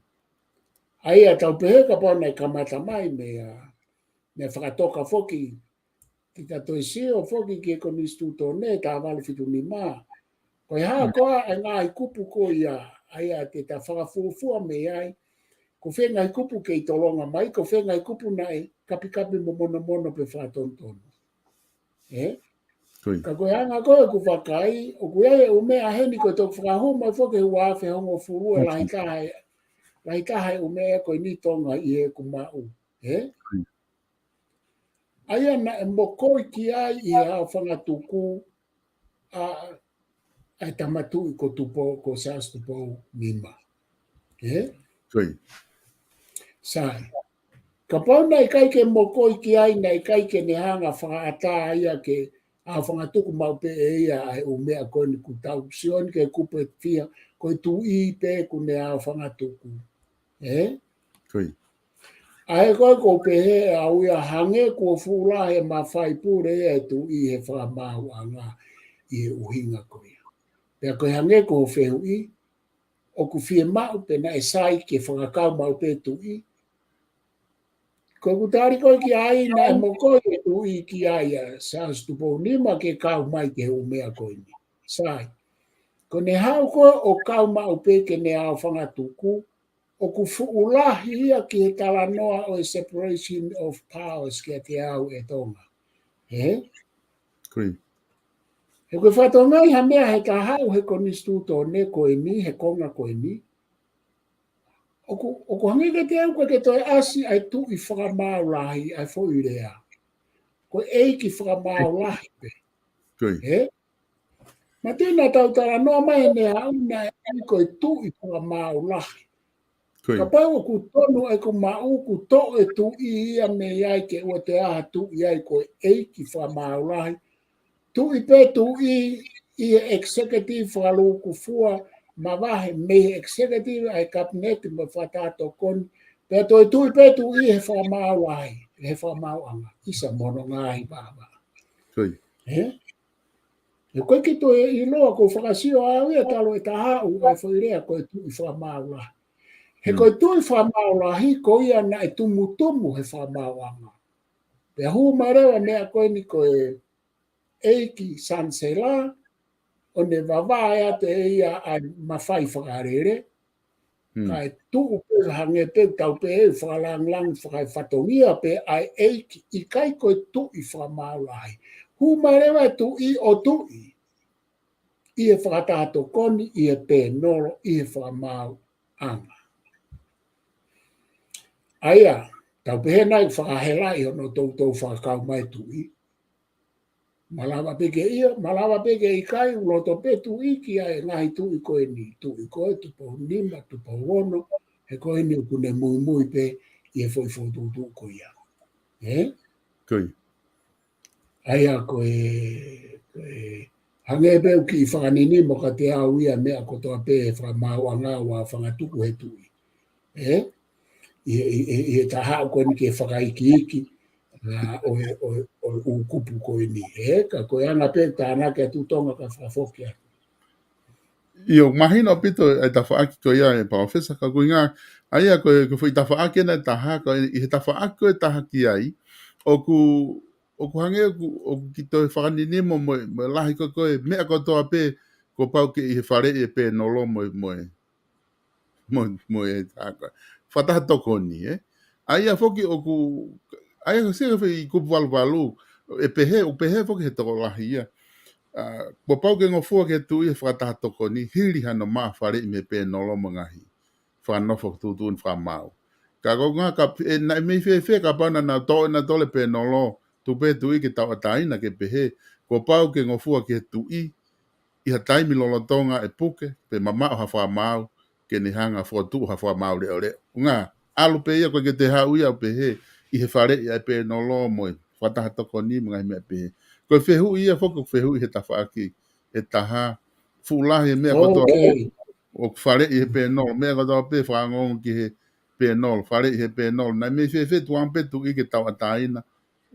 ʻA ia tau pehē kapau naʻe kamata mai mei a, mei a fakatoka foki, ke ta toe sio foki ki he konisitūtone taha valu fitu nima. Ko e hā koā e ngaahi kupu ko ia, ʻa ia te ta fakafuofua mei ai, ko fē ngaahi kupu kei tolonga mai, ko fē ngaahi kupu naʻe kapikapi mo monomono pe fakatonutonu. Ē? Ko ia. Ka ko e anga ko ē ʻeku vakai, ʻoku ʻi ai e ʻū meʻa heni ko e toki fakahū mai foki he ua afe hongofulu e lahi taha e, lahi taha e ʻū meʻa ko eni Tonga ʻi heʻeku maʻu. Ē? Ko ia. ʻA ia naʻe mokoi ki ai ʻi he aofangatuku ʻa, ʻa e tama tuʻi ko Tupou, ko Siaosi Tupou Nima. Ē? Ko ia. Sai. Kapau naʻe ʻikai ke mokoi ki ai, naʻe ʻikai ke ne hanga fakaʻatā ia ke aofangatuku maʻu pē ʻe ia ʻa e ʻū meʻa ko eni kuo tau sio eni ki he kupu ʻe fiha, ko e tuʻi pē kuo ne aofangatuku. Ē? Ko ia. ʻA ia ko e ʻoku ou pehē ʻe au ia hangē kuo fuʻu lahi e mafai pule ia e tuʻi he fakamaauʻanga ʻi he ʻuhinga ko ia. Pea ko e hangē ko hoʻo fehuʻi, ʻoku fiemaʻu pe naʻe sai ke fakakau maʻu pē tuʻi. Ko ʻeku tali ko ē ki ai naʻe mokoi e tuʻi ki ai ʻa Siaosi Tupou Nima ke kau mai ki he ʻū meʻa ko eni. Sai. Ko ʻene haʻu ko ē ʻo kau maʻu pē ke ne aofangatuku, ʻoku fuʻu lahi ia ki he talanoa ʻo e separation of powers kiate au ʻe Tonga. Ē? Ko ia. He ko e fatongia ha meʻa he ta haʻu he konisitūtone ko eni, he konga ko eni. ʻOku, ʻoku hangē kiate au ʻoku ʻikai ke toe ʻasi ʻa e tuʻi fakamaau lahi, ʻa e foʻi lea. Ko e ʻeiki fakamaau lahi pē. Ko ia. Ē? Mate naʻa tau talanoa mai ʻene haʻu naʻe ʻai ko e tuʻi fakamaau lahi. Ko ia. Kapau ʻoku tonu ʻeku maʻu ʻoku toʻo e tuʻi ia mei ai ke ʻoua toe ʻi ai ha tuʻi ai ko e ʻeiki fakamaau lahi. Tuʻi pē tuʻi ʻi he executive fakalūkufua mavahe mei he executive ʻa e cabinet mo e fakataha tokoni. Pea toe tuʻi pē tuʻi he fakamaau lahi, he fakamaauʻanga. ʻIsa mo hono ngaahi vāvā. Ko ia. Ē? He ʻoku ʻikai ke toe ʻiloa, ʻoku ou fakasio au ia talu ʻe taha ʻoku ʻi ai e foʻi lea ko e tuʻi fakamaau lahi. He ko e tuʻi fakamaau lahi, ko ia naʻe tumutumu he fakamaauʻanga. Pea hū mai leva e meʻa ko eni ko e ʻeiki Sanisela, ʻo ne vavae atu ʻe ia ʻa e mafai fakalele, kae tuʻu pē hangē pē tau pehē fakalāngilangi fakaefatongia pē ʻa e ʻeiki ʻikai ko e tuʻi fakamaau lahi. Hū mai leva e tuʻi ʻo tuʻi ʻi he fakataha tokoni, ʻi he pēnolo, ʻi he fakamaauʻanga. ʻA ia, tau pehē nai fakahelaʻi hono toutou fakakau mai tuʻi. Malava pē ke ʻio, malava pē ke ʻikai, ʻoku loto pē tuʻi ki ai e ngaahi tuʻi ko eni, tuʻi ko ē Tupou Nima, Tupou Ono, he ko eni ʻoku ne muimui pē ʻi he foʻi fokotuʻutuʻu ko ia. Ē? Ko ia. ʻA ia ko e, ko e, hangē pē ʻoku kiʻi fakaninimo kiate au ia meʻa kotoa pē he fakamaauʻanga ʻoku aofangatuku he tuʻi. Ē? ʻI, ʻi, ʻi, ʻi he taha ko eni ke fakaikiiki, ʻa, ʻo e, ʻo e, ʻo e ʻū kupu ko eni. Ē? Ka ko e anga pē tānaki atu Tonga ka fakafoki atu. ʻIo, mahino ʻaupito ʻa e tafaʻaki ko ia ʻa e palōfesa, ka ko e ʻuhinga, ʻa ia ko e, ko e foʻi tafaʻaki ena ʻe taha, ko e, ʻi he tafaʻaki ko ē ʻe taha ki ai, ʻoku, ʻoku hangē ʻoku, ʻoku ke toe fakaninimo mo, mo e lahi ko ē ko e meʻa kotoa pē, kuo pau ke ʻi he faleʻi ʻa e pēnolo mo, mo e, mo, mo e, a, fakataha tokoni, ē? ʻA ia foki ʻoku, ʻa ia ko e sio ki he kupu valu valu, ʻe pehē, ʻoku pehē foki he tokolahi ia. A, kuo pau ke ngofua ki he tuʻi ʻa e fakataha tokoni, hili hano maʻu ha faleʻi mei he pēnolo mo e ngaahi fakanofo tuʻutuʻuni fakamaau. Ka ko e ʻuhinga ka, ʻe, naʻe mei fēfē kapau naʻa nau toʻo ʻenautolu e pēnolo, tuku pē tuʻi ke tauʻatāina ke pehē, kuo pau ke ngofua ki he tuʻi, ʻi ha taimi lolotonga ʻe puke, pe mamaʻo ha fakamaau, ke ne hanga ʻo fokotuʻu ha fakamaau leʻoleʻo. ʻUhinga, ʻalu pē ia ko ē ke te haʻu ia ʻo pehē, ʻi he faleʻi ʻa e pēnolo mo e fakataha tokoni mo e ngaahi meʻa pehē. Ko e fehuʻi ia foki, ko e fehuʻi he tafaʻaki ʻe taha, fuʻu lahi e meʻa kotoa pē, ʻoku faleʻi he pēnolo, meʻa kotoa pē fakaongoongo ki he pēnolo, faleʻi he pēnolo. Naʻe mei fēfē tuʻu ange pē tuʻi ke tauʻatāina,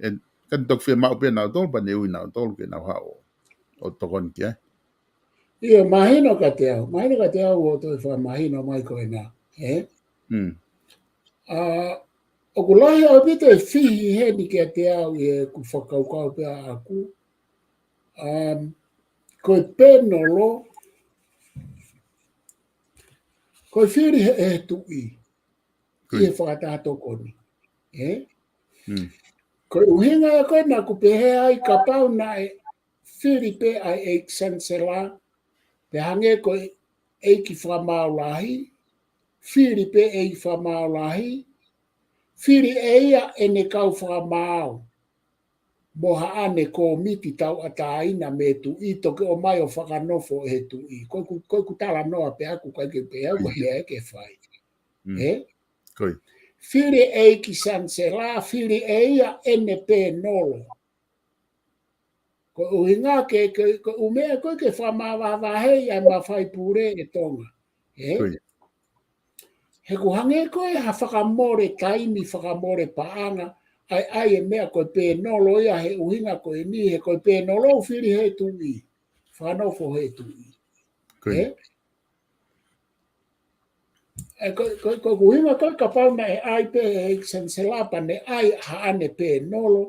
ʻe, ka ne toki fiemaʻu pē ʻenautolu, pea ne ui ʻenautolu ke nau haʻu ʻo tokoni ki ai. ʻIo, mahino kiate au, mahino kiate au ʻo toe fakamahino mai ko ena, ē? Hmm. A, ʻoku lahi ʻaupito e fihi heni kiate au ʻi heʻeku fakakaukau pē ʻaʻaku. Um, ko e pēnolo, ko e fili he, he tuʻi, ʻi he fakataha tokoni, ē? Hmm. Ko e ʻuhinga ia ko ē naʻa ku pehē ai kapau naʻe fili pē ʻa e ʻEiki Sanisela, pea hangē ko e ʻEiki Fakamaau Lahi, fili pē ʻEiki Fakamaau Lahi, fili ʻe ia ʻene kau fakamaau mo haʻane kōmiti tauʻatāina mei he tuʻi, toki ʻomai ʻo fakanofo ʻe he tuʻi. Ko ʻeku, ko ʻeku talanoa pē ʻaʻaku, ʻikai ke pehē au ko e hā ia ke fai. Mm. Ē? Ko ia. Fili ʻEiki Sanisela, fili ʻe ia ʻene pēnolo. Ko e ʻuhinga ke, ke, ko e ʻū meʻa ko ē ke fakamavahevaheʻi ʻa e mafai pule ʻe Tonga. Ē? Ko ia. He ʻoku hangē ko e ha fakamole taimi, fakamole paʻanga, ʻai, ʻai e meʻa ko e pēnolo ia he ʻuhinga ko eni, he ko e pēnolo ʻoku fili he tuʻi. Fakanofo he tuʻi. Ko ia. Ē? Ē, ko, ko, ko ʻeku ʻuhinga ko ē kapau naʻe ʻai pē ʻe he ʻEiki Sanisela pea ne ʻai haʻane pēnolo,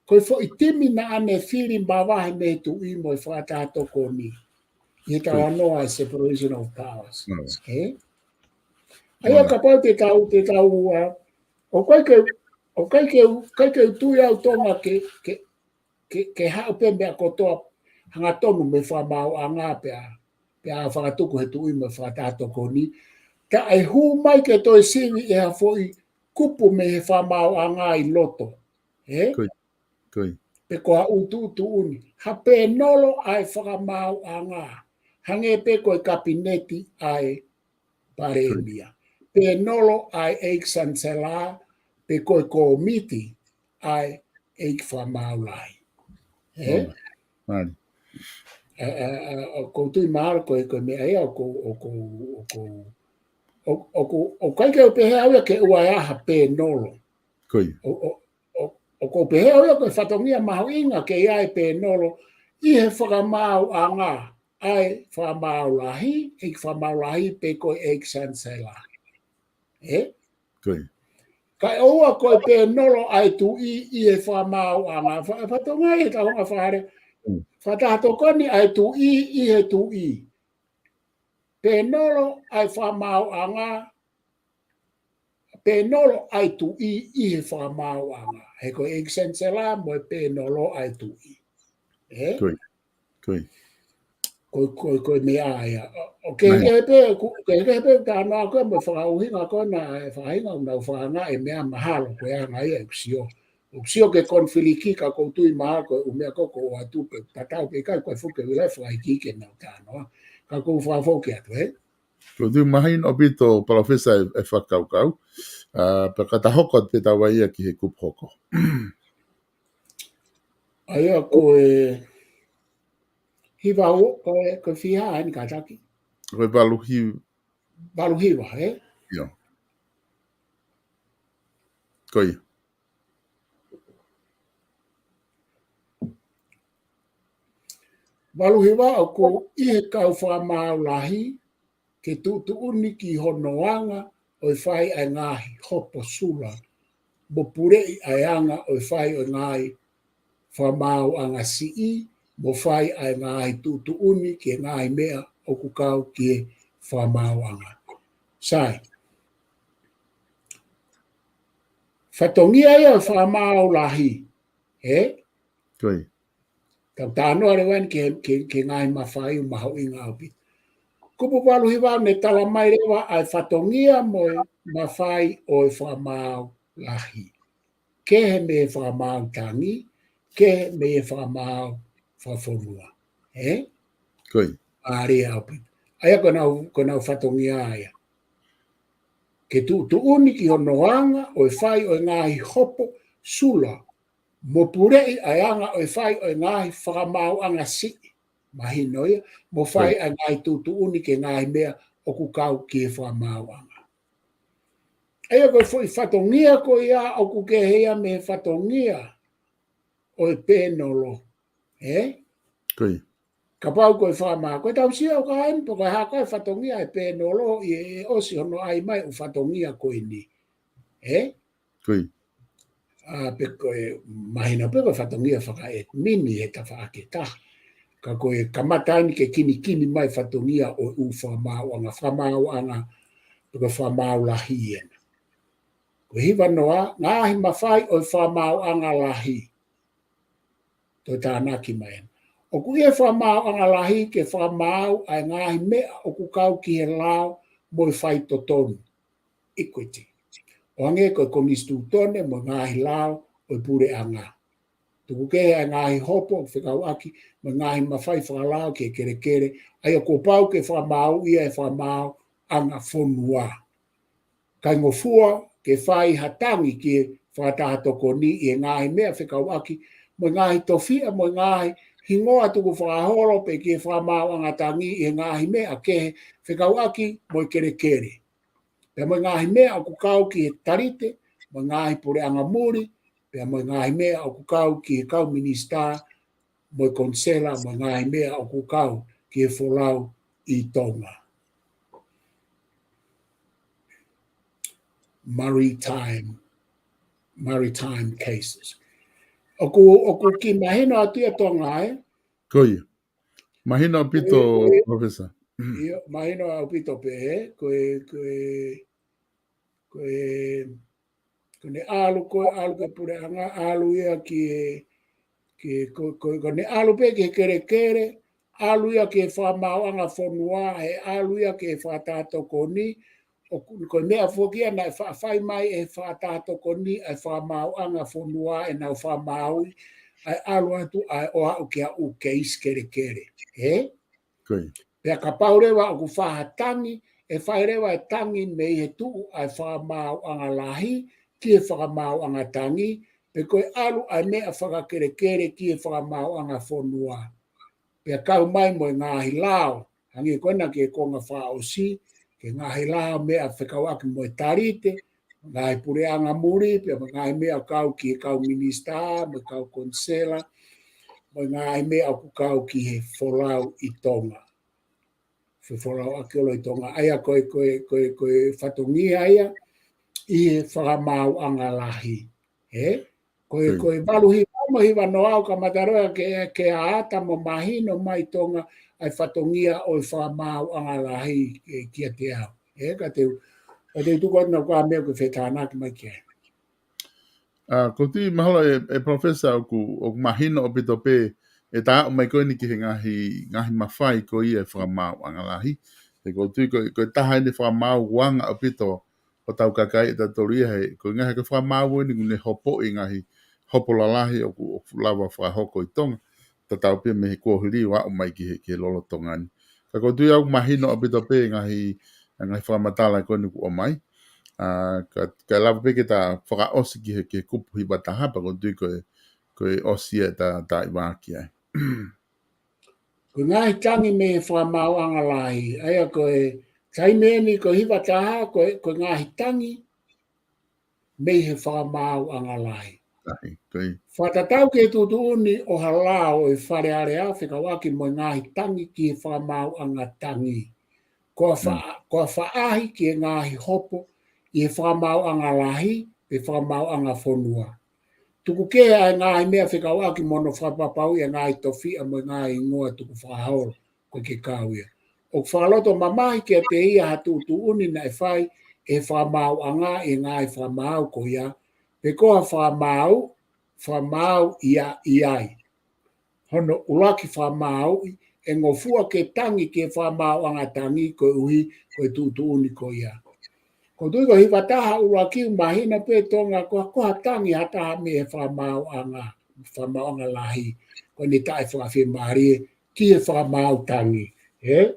ko e foʻi timi naʻa ne fili mavahe mei he tuʻi mo e fakataha tokoni. ʻI he talanoa ʻa e separation of powers. Mm. Ē? ʻA ia kapau te tau, te tau, a, ʻoku ʻikai ke, ʻoku ʻikai ke, ʻikai ke u tui au Tonga ke, ke, ke, ke haʻu pē meʻa kotoa hangatonu mei he fakamaauʻanga pea, pea fakatuku he tuʻi mo e fakataha tokoni. Ka ʻe hū mai ke toe sivi ʻe ha foʻi kupu mei he fakamaauʻanga ʻi loto. Ē? Ko ia, ko ia. Pe ko ha ʻū tuʻutuʻuni. Ha pēnolo ʻa e fakamaauʻanga. Hangē pē ko e kapineti ʻa e palēmia. Pēnolo ʻa e ʻEiki Sanisela, pe ko e kōmiti ʻa e ʻEiki Fakamaau Lahi. Ē? Mm. Mālie. Ē, ē, ē, ʻoku ou tui mahalo ko e, ko e meʻa ia ʻoku, ʻoku, ʻoku, ʻo, ʻoku, ʻoku ʻikai ke u pehē au ia ke ʻoua ʻe ʻi ai ha pēnolo. Ko ia. ʻO, ʻo, ʻo, ʻoku ou pehē au ia ko e fatongia mahuʻinga ke ʻi ai e pēnolo ʻi he fakamaauʻanga ʻa e Fakamaau Lahi, ʻEiki Fakamaau Lahi pe ko e ʻEiki Sanisela. Ē? Ko ia. Kae ʻoua ko e pēnolo ʻa e tuʻi ʻi he fakamaauʻanga. Fa-, fatongia ʻi he tauhonga fale. Mm. Fakataha tokoni ʻa e tuʻi ʻi he tuʻi. Pēnolo ʻa e fakamaauʻanga, pēnolo ʻa e tuʻi ʻi he fakamaauʻanga. He ko e ʻEiki Sanisela mo e pēnolo ʻa e tuʻi. Ē? Ko ia. Ko ia. Ko, ko, ko e meʻa ia. ʻO, ʻo ke, ke pē, ku, ke, ke pē talanoa ko ē mo e fakaʻuhinga ko ena, e fakaʻuhinga ʻoku nau fakangaʻi e meʻa mahalo, ko e anga ia ʻeku sio. ʻOku sio ke konifiliki ka ʻoku ou tui mahalo ko e ʻū meʻa ko ē ʻoku ʻoatu pē, tatau pē ʻikai ko e fuke vila e fakaikiiki ʻenau talanoa. Ka ʻoku ou fakafoki atu, ē? ʻOku ou tui mahino ʻaupito, Palōfesa, e, e fakakaukau. A, pea ka ta hoko atu pē ta ʻai ia ki he kupu hoko. ʻA ia ko e hiva ua, ko e, ko e fiha ʻeni kātaki. Ko e valu hi- Valu hiva, ē? ʻIo. Ko ia. Valu hiva, ʻoku ʻi he kau fakamaau lahi ke tuʻutuʻuni ki hono anga ʻo e fai ʻa e ngaahi hopo sula, mo puleʻi ʻa e anga ʻo e fai ʻo e ngaahi fakamaauʻanga siʻi, mo fai ʻa e ngaahi tuʻutuʻuni ki he ngaahi meʻa ʻoku kau ki he fakamaauʻanga. Sai. Fatongia ia ʻo e fakamaau lahi, ē? Ko ia. Tau talanoa leva eni ki he, ki he, ki he ngaahi mafai ʻoku mahuʻinga ʻaupito. Kupu valu hiva, ne tala mai leva ʻa e fatongia mo e mafai ʻo e fakamaau lahi. Kehe mei he fakamaau tangi, kehe mei he fakamaau fakafonua. Ē? Ko ia. Mālie ʻaupito. ʻA ia ko ʻenau, ko ʻenau fatongia ia. Ke tuʻutuʻuni ki hono anga ʻo e fai ʻo e ngaahi hopo sula, mo puleʻi ʻa e anga ʻo e fai ʻo e ngaahi fakamaauʻanga siʻi. Mahino ia, mo fai Right. ʻa e ngaahi tuʻutuʻuni ki he ngaahi meʻa ʻoku kau ki he fakamaauʻanga. ʻA ia ko e foʻi fatongia ko ia ʻoku kehe ia mei he fatongia ʻo e pēnolo. Ē? Ko ia. Kapau ko e fakamaau, ko e tau sio ka eni, pe ko e hā ko e fatongia e pēnolo ʻi he, ʻe ʻosi hono ʻai mai ʻo fatongia ko eni. Ē? Ko ia. ʻA, pe ko e mahino pe ko e fatongia fakaʻēmini he tafaʻaki ʻe taha. Ka ko e kamata eni ke kinikini mai fatongia ʻo e ʻū fakamaauʻanga, fakamaauʻanga, pe ko e fakamaau lahi ena. Ko e hiva noa, ngaahi mafai ʻo e fakamaauʻanga lahi. Toe tānaki mai ena. ʻOku ʻi he fakamaauʻanga lahi ke fakamaau ʻa e ngaahi meʻa ʻoku kau ki he lao mo e faitotonu. Equity. ʻO hangē ko e konisitūtone mo e ngaahi lao ʻo e puleʻanga. Tuku kehe ʻa e ngaahi hopo fekauʻaki mo e ngaahi mafai fakalao ki he kelekele, ʻa ia kuo pau ke fakamaau ia ʻe he fakamaauʻanga fonua. Kaingofua ke fai ha tangi ki he fakataha tokoni ʻi he ngaahi meʻa fekauʻaki mo e ngaahi tofiʻa mo e ngaahi hingoa tukufakaholo pe ki he fakamaauʻanga tangi ʻi he ngaahi meʻa kehe fekauʻaki mo e kelekele. Pea mo e ngaahi meʻa ʻoku kau ki he talite, mo e ngaahi puleʻanga muli, pea mo e ngaahi meʻa ʻoku kau ki he kau minisitā, mo e konisela, mo e ngaahi meʻa ʻoku kau ki he folau ʻi Tonga. Maritime, maritime cases. ʻOku, ʻoku kiʻi mahino atu ia Tonga, ē? Ko ia. Mahino ʻaupito, Ko e, ko e, Professor. ʻIo, mahino ʻaupito pē, ē? Ko e, ko e, ko e, ko ʻene ʻalu, ko e ʻalu ki he puleʻanga, ʻalu ia ki he, ki he, ko, ko, ko ʻene ʻalu pē ki he kelekele, ʻalu ia ki he fakamaauʻanga fonua, ʻe ʻalu ia ki he fakataha tokoni, ʻoku, ko e meʻa foki ia naʻe fa-, fai mai ʻe he fakataha tokoni ʻa e fakamaauʻanga fonua ʻenau fakamaauʻi, ʻa e ʻalu atu ʻa e ʻo aʻu ki he ʻū keisi kelekele. Ē? Ko ia. Pea kapau leva ʻoku fai ha tangi, ʻe fai leva e tangi mei he tuʻu ʻa e fakamaauʻanga lahi ki he fakamaauʻanga tangi, pe ko e ʻalu ʻa e meʻa fakakelekele ki he fakamaauʻanga fonua. Pea kau mai mo e ngaahi lao, hangē ko ena ki he konga fakaʻosi, ki he ngaahi lao meʻa fekauʻaki mo e talite, ngaahi puleʻanga muli, pea mo e ngaahi meʻa kau ki he kau minisitā, mo e kau konisela, mo e ngaahi meʻa ʻoku kau ki he folau ʻi Tonga. Fe-, folauʻaki ʻolo ʻi Tonga. ʻA ia ko e, ko e, ko e, ko e fatongia ia ʻi he fakamaauʻanga lahi. Ē? Ko e, Ko ia. ko e valu hiva mo hiva noa ʻoku kamata leva ke, ke ʻata mo mahino mai Tonga ʻa e fatongia ʻo e fakamaauʻanga lahi, ē, kiate au. Ē, ka te u, ka te u tuku atu ʻa e meʻa ʻoku fetānaki mai ki ai. ʻA, ʻoku ou tui mahalo ē, ʻe Professor ʻoku, ʻoku mahino ʻaupito pē ʻeta aʻu mai ko eni ki he ngaahi, ngaahi mafai ko ia e fakamaauʻanga lahi. He ʻoku ou tui ko, ko e taha eni fakamaau ʻoku anga ʻaupito ʻo tau kakai ʻe tautolu ia he, ko e ngaahi ko e fakamaau eni ʻoku ne hopoʻi ngaahi hopo lalahi ʻoku, ʻoku lava fakahoko ʻi Tonga. Tatau pē mei he kuohili ʻo aʻu mai ki he, ki he lolotonga ni. Ka ʻoku ou tui ʻoku mahino ʻaupito pē ngaahi, ngaahi fakamatala ko eni ʻoku ʻomai. ʻA, ka, ka lava pē ke ta fakaʻosi ki he, ki he kupu hiva taha pea ʻoku ou tui ko e, ko e ʻosi ia ʻeta, ta iva ki ai. Ko e ngaahi tangi mei he fakamaauʻanga lahi. ʻA ia ko e taimi eni ko e hiva taha, ko e, ko e ngaahi tangi mei he fakamaauʻanga lahi. Fakatatau ki he tuʻutuʻuni ʻo ha lao ʻo e Fale Alea fekauʻaki mo e ngaahi tangi ki he fakamaauʻanga tangi. Ko ha fa-, ko ha faʻahi ki he ngaahi hopo ʻi he fakamaauʻanga lahi pe fakamaauʻanga fonua. Tuku kehe ʻa e ngaahi meʻa fekauʻaki mo hono fakapapauʻi ʻa e ngaahi tofiʻa mo e ngaahi hingoa tukufakaholo ko e ke kau ia. ʻOku fakaloto mamahi kiate ia ha tuʻutuʻuni naʻe fai ʻe he fakamaauʻanga ʻi he ngaahi fakamaau ko ia, pe ko ha fakamaau, fakamaau ia ʻi ai. Hono ʻuluaki fakamaauʻi, ʻe ngofua ke tangi ki he fakamaauʻanga tangi koeʻuhi ko e tuʻutuʻuni ko ia. Ko e tui ko e hiva taha ʻuluaki ʻoku mahino pē Tonga ko, ko ha tangi ha taha mei he fakamaauʻanga, fakamaauʻanga lahi. Ko ʻene taʻefakafiemālie ki he fakamaau tangi. Ē?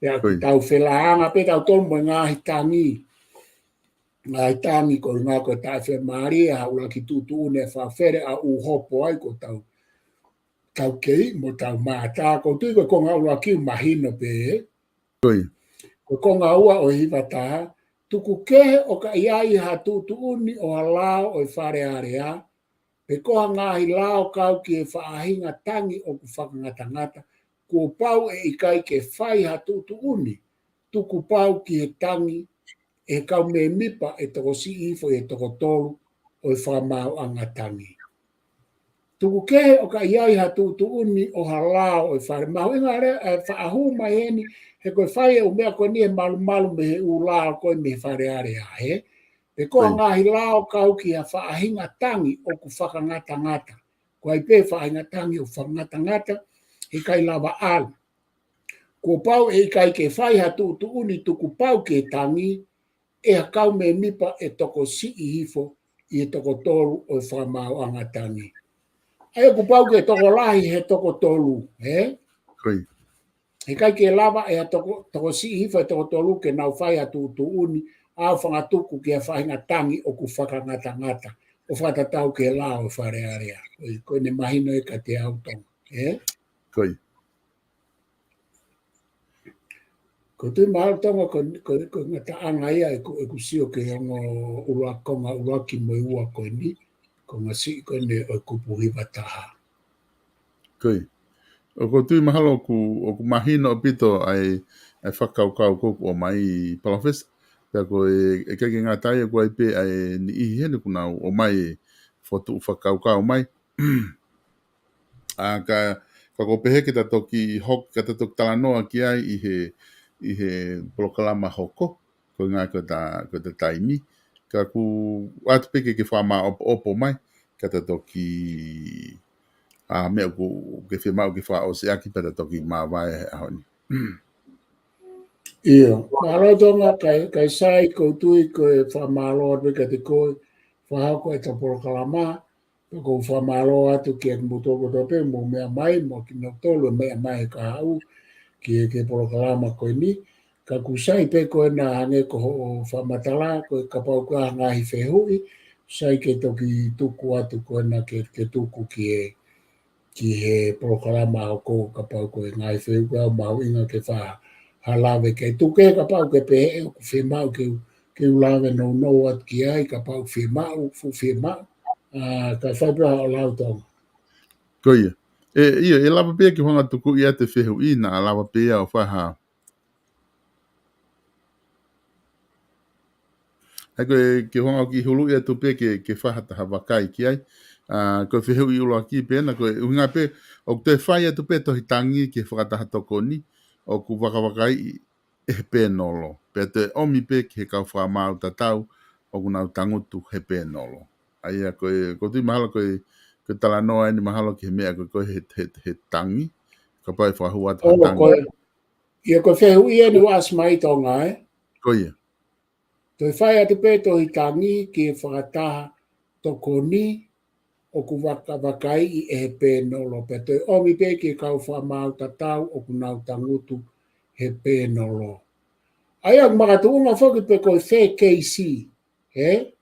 Pea tau felāngaʻi pē tautolu mo e ngaahi tangi. Ngaahi tangi ko e ngaahi ko e taʻefakafiemālie, ha ʻuluaki tuʻutuʻuni ʻe fakafele ʻa ʻū hopo ai ko tau, tau kei mo tau mātā. Ko e tui ko e konga ʻuluaki ʻoku mahino pē, ē? Ko e konga ua ʻo e hiva taha, tuku kehe ʻo ka ʻi ai ha tuʻutuʻuni ʻo ha lao ʻo e Fale Alea, pe ko ha ngaahi lao kau ki he faʻahinga tangi ʻoku fakangatangata, kuo pau ʻe ʻikai ke fai ha tuʻutuʻuni tukupau ki he tangi ʻe he kau mēmipa ʻe tokosiʻi hifo ʻi he toko tolu ʻo e fakamaauʻanga tangi. Tuku kehe ʻo ka ʻi ai ha tuʻutuʻuni ʻo ha lao ʻo e Fale. Mahuʻinga leva e faʻa hū mai heni, he ko e fai e ʻū meʻa ko eni ʻe malumalu mei he ʻū lao ko ē mei he Fale Alea, ē? Pe ko ha ngaahi lao kau ki ha faʻahinga tangi ʻoku fakangatangata. Ko e hā pē faʻahinga tangi ʻoku fakangatangata, ʻikai lava ʻalu. Kuo pau ʻe ʻikai ke fai ha tuʻutuʻuni tukupau ki he tangi ʻe ha kau mēmipa ʻe tokosiʻi hifo ʻi he toko tolu ʻo e fakamaauʻanga tangi. ʻA ia kuo pau ke tokolahi he toko tolu, ē? Ko ia. ʻIkai ke lava ʻe ha toko, tokosiʻi hifo ʻe toko tolu ke nau fai ha tuʻutuʻuni, ʻo fangatuku ki ha faʻahinga tangi ʻoku fakangatangata, ʻo fakatatau ki he lao ʻo e Fale Alea. Ko ia, ko ʻene mahino ia kiate au Tonga, ē? Ko ia. Ko e tui mahalo Tonga ko, ko, ko e ngataʻanga ia ʻeku, ʻeku sio ki he ongo ʻuluaki, konga ʻuluaki mo e ua ko eni, konga siʻi ko eni ʻo e kupu hiva taha. Ko ia. ʻOku ou tui mahalo ʻoku, ʻoku mahino ʻaupito ʻa e, ʻa e fakakaukau ko ē ʻoku ʻomai Palōfesa. Pea ko e, ʻe ʻikai ke ngata ai ʻoku ʻi ai pē ʻa e niʻihi heni ʻoku nau ʻomai e fokotuʻu fakakaukau mai. ʻA, ka, ka ʻoku ou pehē ke ta toki hok-, ka ta toki talanoa ki ai ʻi he, ʻi he polokalama hoko, ko e ngaahi ko ʻeta, ko ʻeta taimi. Ka ʻoku ʻoatu pē ke, ke fakamāʻopoʻopo mai, ka ta toki, ʻa, meʻa ʻoku ke fiemaʻu ke fakaʻosi ʻaki pea ta toki māvae he ʻaho ni. ʻIo, mālō Tonga, kae, kae sai ʻoku ou tui ko e fakamālō atu pē kiate koe, fakahoko ʻeta polokalama, pea ʻoku ou fakamālō atu kiate kimoutolu kotoa pē, mou meʻa mai, mo kinautolu ʻe meʻa mai he kahaʻu, ki he, ki he polokalama ko eni, ka ʻoku sai pē ko ena hangē ko hoʻo fakamatala, ko e kapau ko e ngaahi fehuʻi, sai ke toki tuku atu ko ena ke, ke tuku ki he, ki he polokalama ʻo ko kapau ko e ngaahi fehuʻi ʻoku mahuʻinga ke fai ha lave ki ai. Tuku kehe kapau ʻoku ke pehē ʻoku fiemaʻu ke u, ke u lave nounou atu ki ai, kapau ʻoku fiemaʻu, fuʻu fiemaʻu. ʻA, kae fai pē haʻo lau Tonga. Ko ia. ʻE, ʻio, ʻe lava pē ke u hanga ʻo tukuʻi atu e fehuʻi naʻa lava pē ia ʻo fai ha ʻA ia ko e, ke u hanga ʻo kiʻi huluʻi atu pē ke, ke fai ha taha vakai ki ai. ʻA, ko e fehuʻi ʻuluaki pē ena, ko e ʻuhinga pē, ʻoku toe fai atu pē tohi tangi ki he fakataha tokoni, ʻoku vakavakaiʻi ʻe he pēnolo. Pea toe ʻomi pē ki he kau fakamaau tatau, ʻoku nau tangutu he pēnolo. ʻA ia ko e, ʻoku ou tui mahalo ko e, ko e talanoa eni mahalo ki he meʻa ko e, ko e he, he, he tangi, kapau ʻe fakahū atu ha tangi. ʻIo, ko e fehuʻi eni ʻoku ʻasi mai Tonga, ē? Ko ia. Toe fai atu pē tohi tangi ki he fakataha tokoni ʻoku vakavakaiʻi ʻe he pēnolo pea toe ʻomi pē ki he kau fakamaau tatau ʻoku nau tangutu he pēnolo. ʻA ia ʻoku makatuʻunga foki pe ko e fē keisi, ē?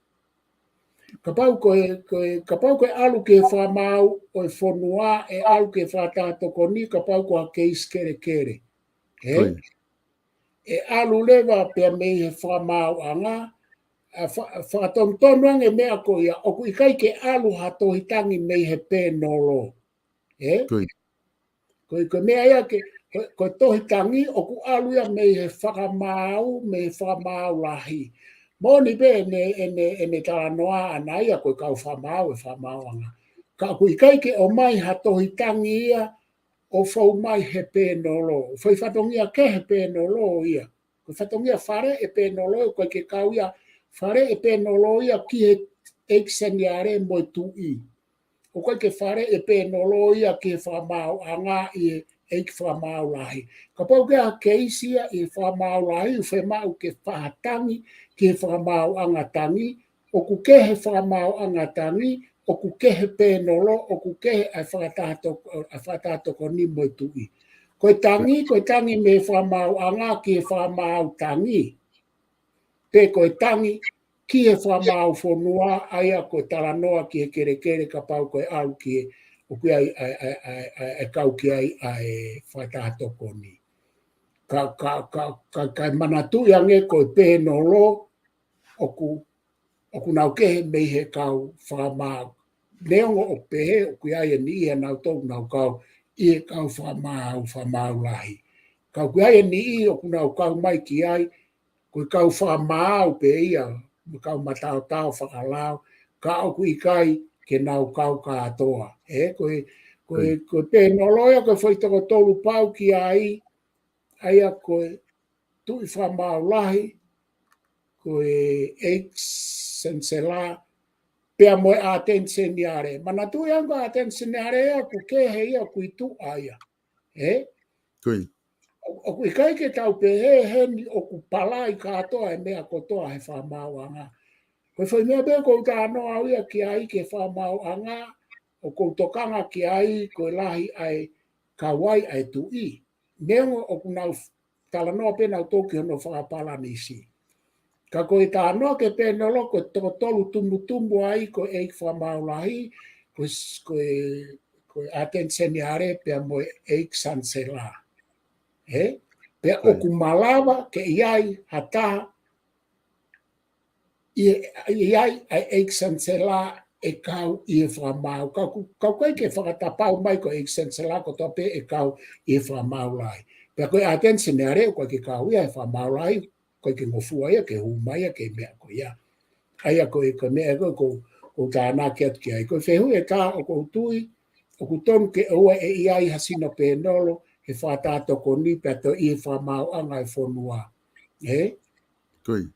Kapau ko e, ko e, kapau ko e ʻalu ki he fakamaau ʻo e fonua, ʻe ʻalu ki he fakataha tokoni, kapau ko ha keisi kelekele. Ē? Ko ia. ʻE ʻalu leva pea mei he fakamaauʻanga, ʻa fa-, fakatonutonu ange meʻa ko ia, ʻoku ʻikai ke ʻalu ha tohi tangi mei he pēnolo. Ē? Ko e, ko e meʻa ia ke, ko, ko e tohi tangi ʻoku ʻalu ia mei he fakamaau, mei he fakamaau lahi. Moʻoni pē ʻene, ʻene, ʻene talanoa ʻana ia ko e kau fakamaau, e fakamaauʻanga. Ka ʻoku ʻikai ke ʻomai ha tohi tangi ia ʻo fou mai he pēnolo. Fai fatongia kehe pēnolo ia. Ko e fatongia fale e pēnolo, ʻoku ʻikai ke kau ia fale e pēnolo ia ki he ʻEiki Seniale mo e Tuʻi. ʻOku ʻikai ke fale e pēnolo ia ki he fakamaauʻanga ʻi he ʻEiki Fakamaau Lahi. Kapau ʻoku ʻi ai ha keisi ia ʻi he Fakamaau Lahi, ʻoku fiemaʻu ke fai ha tangi ki he fakamaauʻanga tangi, ʻoku kehe fakamaauʻanga tangi, ʻoku kehe pēnolo, ʻoku kehe ʻa e fakataha toko-, ʻa e fakataha tokoni mo e Tuʻi. Ko e tangi, ko e tangi mei he fakamaauʻanga ki he fakamaau tangi. Pe ko e tangi ki he fakamaau fonua, ʻa ia ko e talanoa ki he kelekele kapau ko e ʻalu ki he, ʻoku ʻi ai ʻa e, ʻa e, ʻa e, ʻa e, ʻa e kau ki ai ʻa e fakataha tokoni. Ka, ka, ka, ka, ka manatuʻi ange ko e pēnolo ʻoku, ʻoku nau kehe mei he kau fakamaau. Neongo ʻoku pehē, ʻoku ʻi ai e niʻihi ʻanautolu ʻoku nau kau ʻi he kau fakamaau, fakamaau lahi. Ka ʻoku ʻi ai e niʻihi ʻoku nau kau mai ki ai, ko e kau fakamaau pē ia, mo e kau mataotao fakalao, ka ʻoku ʻikai ke nau kau kātoa. Ē, ko e, ko e, ko e pēnolo ia, ko e foʻi toko tolu pau ki ai, ʻa ia ko e Tuʻi Fakamaau Lahi, ko e ʻEiki Senisela, pea mo e ʻAteni Seniale. Manatuʻi ange ko e ʻAteni Seniale ia, ʻoku kehe ia, ʻoku ʻi tuʻa ia. Ē? Ko ia. ʻO, ʻoku ʻikai ke tau pehē heni ʻoku palai kātoa e meʻa kotoa he fakamaauʻanga. Ko e foʻi meʻa pē ʻoku ou talanoa au ia ki ai ki he fakamaauʻanga, ʻoku ou tokanga ki ai ko e lahi ʻa e kau ai ʻa e Tuʻi. Neongo ʻoku nau talanoa pē nautolu ki hono fakapalanisi. Ka ko e talanoa ki he pēnolo ko e toko tolu tumutumu ai ko e ʻEiki Fakamaau Lahi, ko e s-, ko e, ko e ʻAteni Seniale pea mo e ʻEiki Senisela. Ē? Pea ʻoku malava ke ʻi ai ha taha ʻi, ʻi ai ʻa e ʻEiki Senisela ʻe kau ʻi he fakamaau. Ka ʻoku, ka ʻoku ʻikai ke fakatapau mai ko e ʻEiki Senisela kotoa pē ʻe kau ʻi he Fakamaau Lahi. Pea ko e ʻAteni Seniale ʻoku ʻikai ke kau ia he Fakamaau Lahi, ʻoku ʻikai ke ngofua ia ke hū mai ia ki he meʻa ko ia. ʻA ia ko e, ko e meʻa ko ē ʻoku, ʻoku ou tānaki atu ki ai. Ko e fehuʻi ʻe taha ʻoku ou tui, ʻoku tonu ke ʻoua ʻe ʻi ai ha sino pēnolo he fakataha tokoni pea toe ʻi he fakamaauʻanga e fonua. Ē? Ko ia.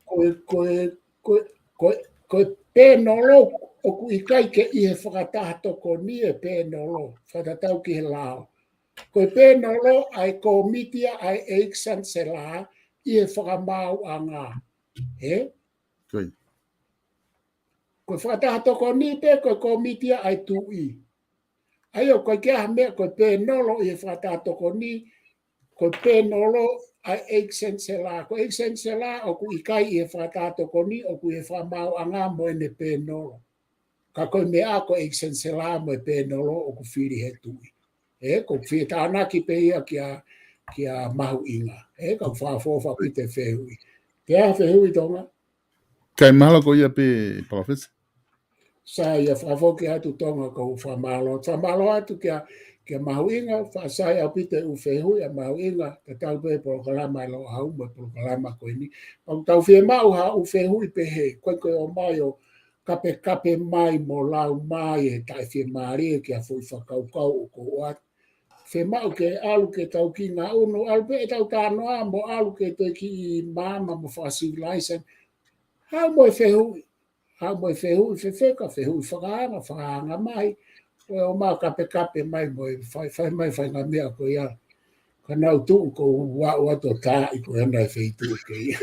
Ko e, ko e, ko e, ko e, ko e pēnolo ʻoku ʻikai ke ʻi he fakataha tokoni e pēnolo, fakatatau ki he lao. Ko e pēnolo ʻa e kōmiti ʻa e ʻEiki Senisela ʻi he fakamaauʻanga. Ē? Ko ia. Ko e fakataha tokoni pē ko e kōmiti ʻa e Tuʻi. ʻA ia ʻoku ʻikai ke ʻi ai ha meʻa ko e pēnolo ʻi he fakataha tokoni, ko e pēnolo ʻa e ʻEiki Senisela. Ko e ʻEiki Senisela ʻoku ʻikai ʻi he fakataha tokoni, ʻoku ʻi he fakamaauʻanga mo ʻene pēnolo. Ka ko e meʻa ko e ʻEiki Senisela mo e pēnolo ʻoku fili he Tuʻi. Ē, ʻoku ou fie tānaki pē ia kia, kia Mahuʻinga. Ē, ka ʻoku fakaʻofoʻofa ʻaupito e fehuʻi. Pea fehuʻi Tonga. Kae mālō ko ia pē, Palōfesa. Sai, ʻa ia fakafoki atu Tonga ko e fakamālō. Fakamālō atu kia, kia Mahuʻinga, fakaʻosi ʻaupito e ʻū fehuʻi ʻa Mahuʻinga, tatau pē polokalama ʻa e Loʻau mo e polokalama ko eni. Pea ʻoku tau fiemaʻu ha ʻū fehuʻi pehē, ko e ko e ʻomai ʻo kapekape mai mo lau mai e taʻefiemālie ki ha foʻi fakakaukau ʻoku ou ʻoatu. Fiemaʻu ke ʻalu ke tau kiʻi ngaʻunu, ʻalu pē ʻetau talanoa mo ʻalu ke toe kiʻi maama mo fakasivilaise. Haʻu mo e fehuʻi, haʻu mo e fehuʻi fefeka, fehuʻi fakaanga, fakaanga mai. Ko e ʻomai kapekape mai mo e fai, fai mai faʻahinga meʻa ko ia. Ka nau tuʻu ko ua ua to tā i ko hena e feituʻu ke ia.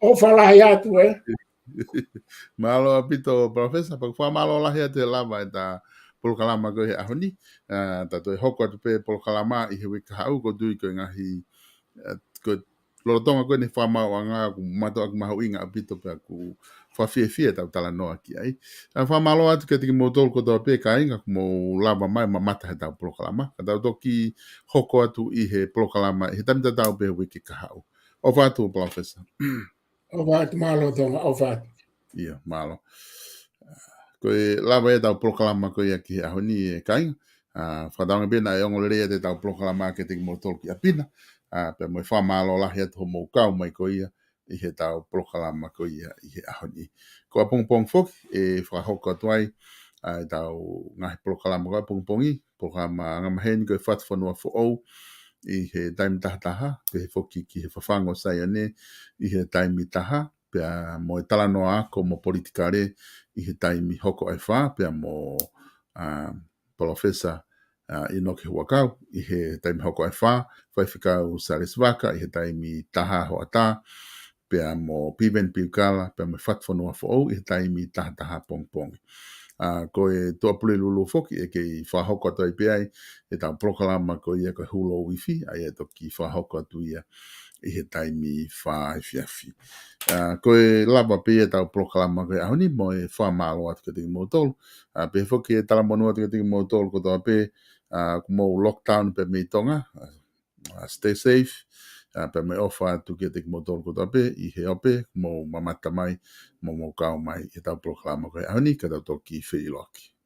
ʻOfa lahi atu, ē? Mālō ʻaupito, Palōfesa, pea ʻoku fakamālō lahi atu he lava ʻeta polokalama ko ē he ʻaho ni. ʻA, ta toe hoko atu pē polokalama ʻi he uike kahaʻu, ʻoku ou tui ko e ngaahi, ʻa, ko e lolotonga ko eni fakamaauʻanga ʻoku mātuʻaki mahuʻinga ʻaupito pea ʻoku fakafiefia ʻetau talanoa ki ai. ʻA, fakamālō atu kiate kimoutolu kotoa pē kāinga ʻoku mou lava mai mamata heʻetau polokalama. Ka tau toki hoko atu ʻi he polokalama ʻi he taimi tatau pē he uike kahaʻu. ʻOfa atu, Palōfesa. ʻOfa atu, mālō Tonga, ʻofa atu. ʻIo, mālō. Ko e lava ia ʻetau polokalama ko ia ki he ʻaho ni, ʻe kāinga. ʻA, fakatauange pē naʻe ongo lelei ʻetau polokalama kiate kimoutolu ki ʻapi na. ʻA, pea mo e fakamālō lahi atu hoʻomou kau mai ko ia ʻi heʻetau polokalama ko ia ʻi he ʻaho ni. Ko ʻapongipongi foki ʻe fakahoko atu ai ʻa ʻetau ngaahi polokalama ko ʻapongipongi, polokalama angamaheni ko e Fatufonua Foʻou ʻi he taimi taha taha, pehē foki ki he Fafangu ʻo Saione ʻi he taimi taha, pea mo e Talanoa Ako mo Politikale ʻi he taimi hoko ʻa e fā, pea mo, ʻa, Palōfesa, ʻa, ʻInoke Huʻakau ʻi he taimi hoko ʻa e fā, Faifekau Salesi Vaka ʻi he taimi taha hoʻatā, pea mo Piveni Piukala, pea mo e Fatufonua Foʻou ʻi he taimi taha taha ʻapongipongi. ʻA, ko e Tuʻapulelulu foki ʻe kei fakahoko atu ai pē ai ʻetau polokalama ko ia ko e Hulou Ifi, ʻa ia ʻe toki fakahoko atu ia ʻi he taimi fā efiafi. ʻA, ko e lava pē ia ʻetau polokalama ko e ʻaho ni, mo e fakamālō atu kiate kimoutolu. ʻA, pehē foki e talamonū atu kiate kimoutolu kotoa pē, ʻa, ʻoku mou lockdown pē mei Tonga, ʻa, stay safe, ʻa, pea mo e ʻofa atu kiate kimoutolu kotoa pē ʻi he ope, mou mamata mai, mo mou kau mai ʻi heʻetau polokalama ko e ʻaho ni, ka tau toki feʻiloaki.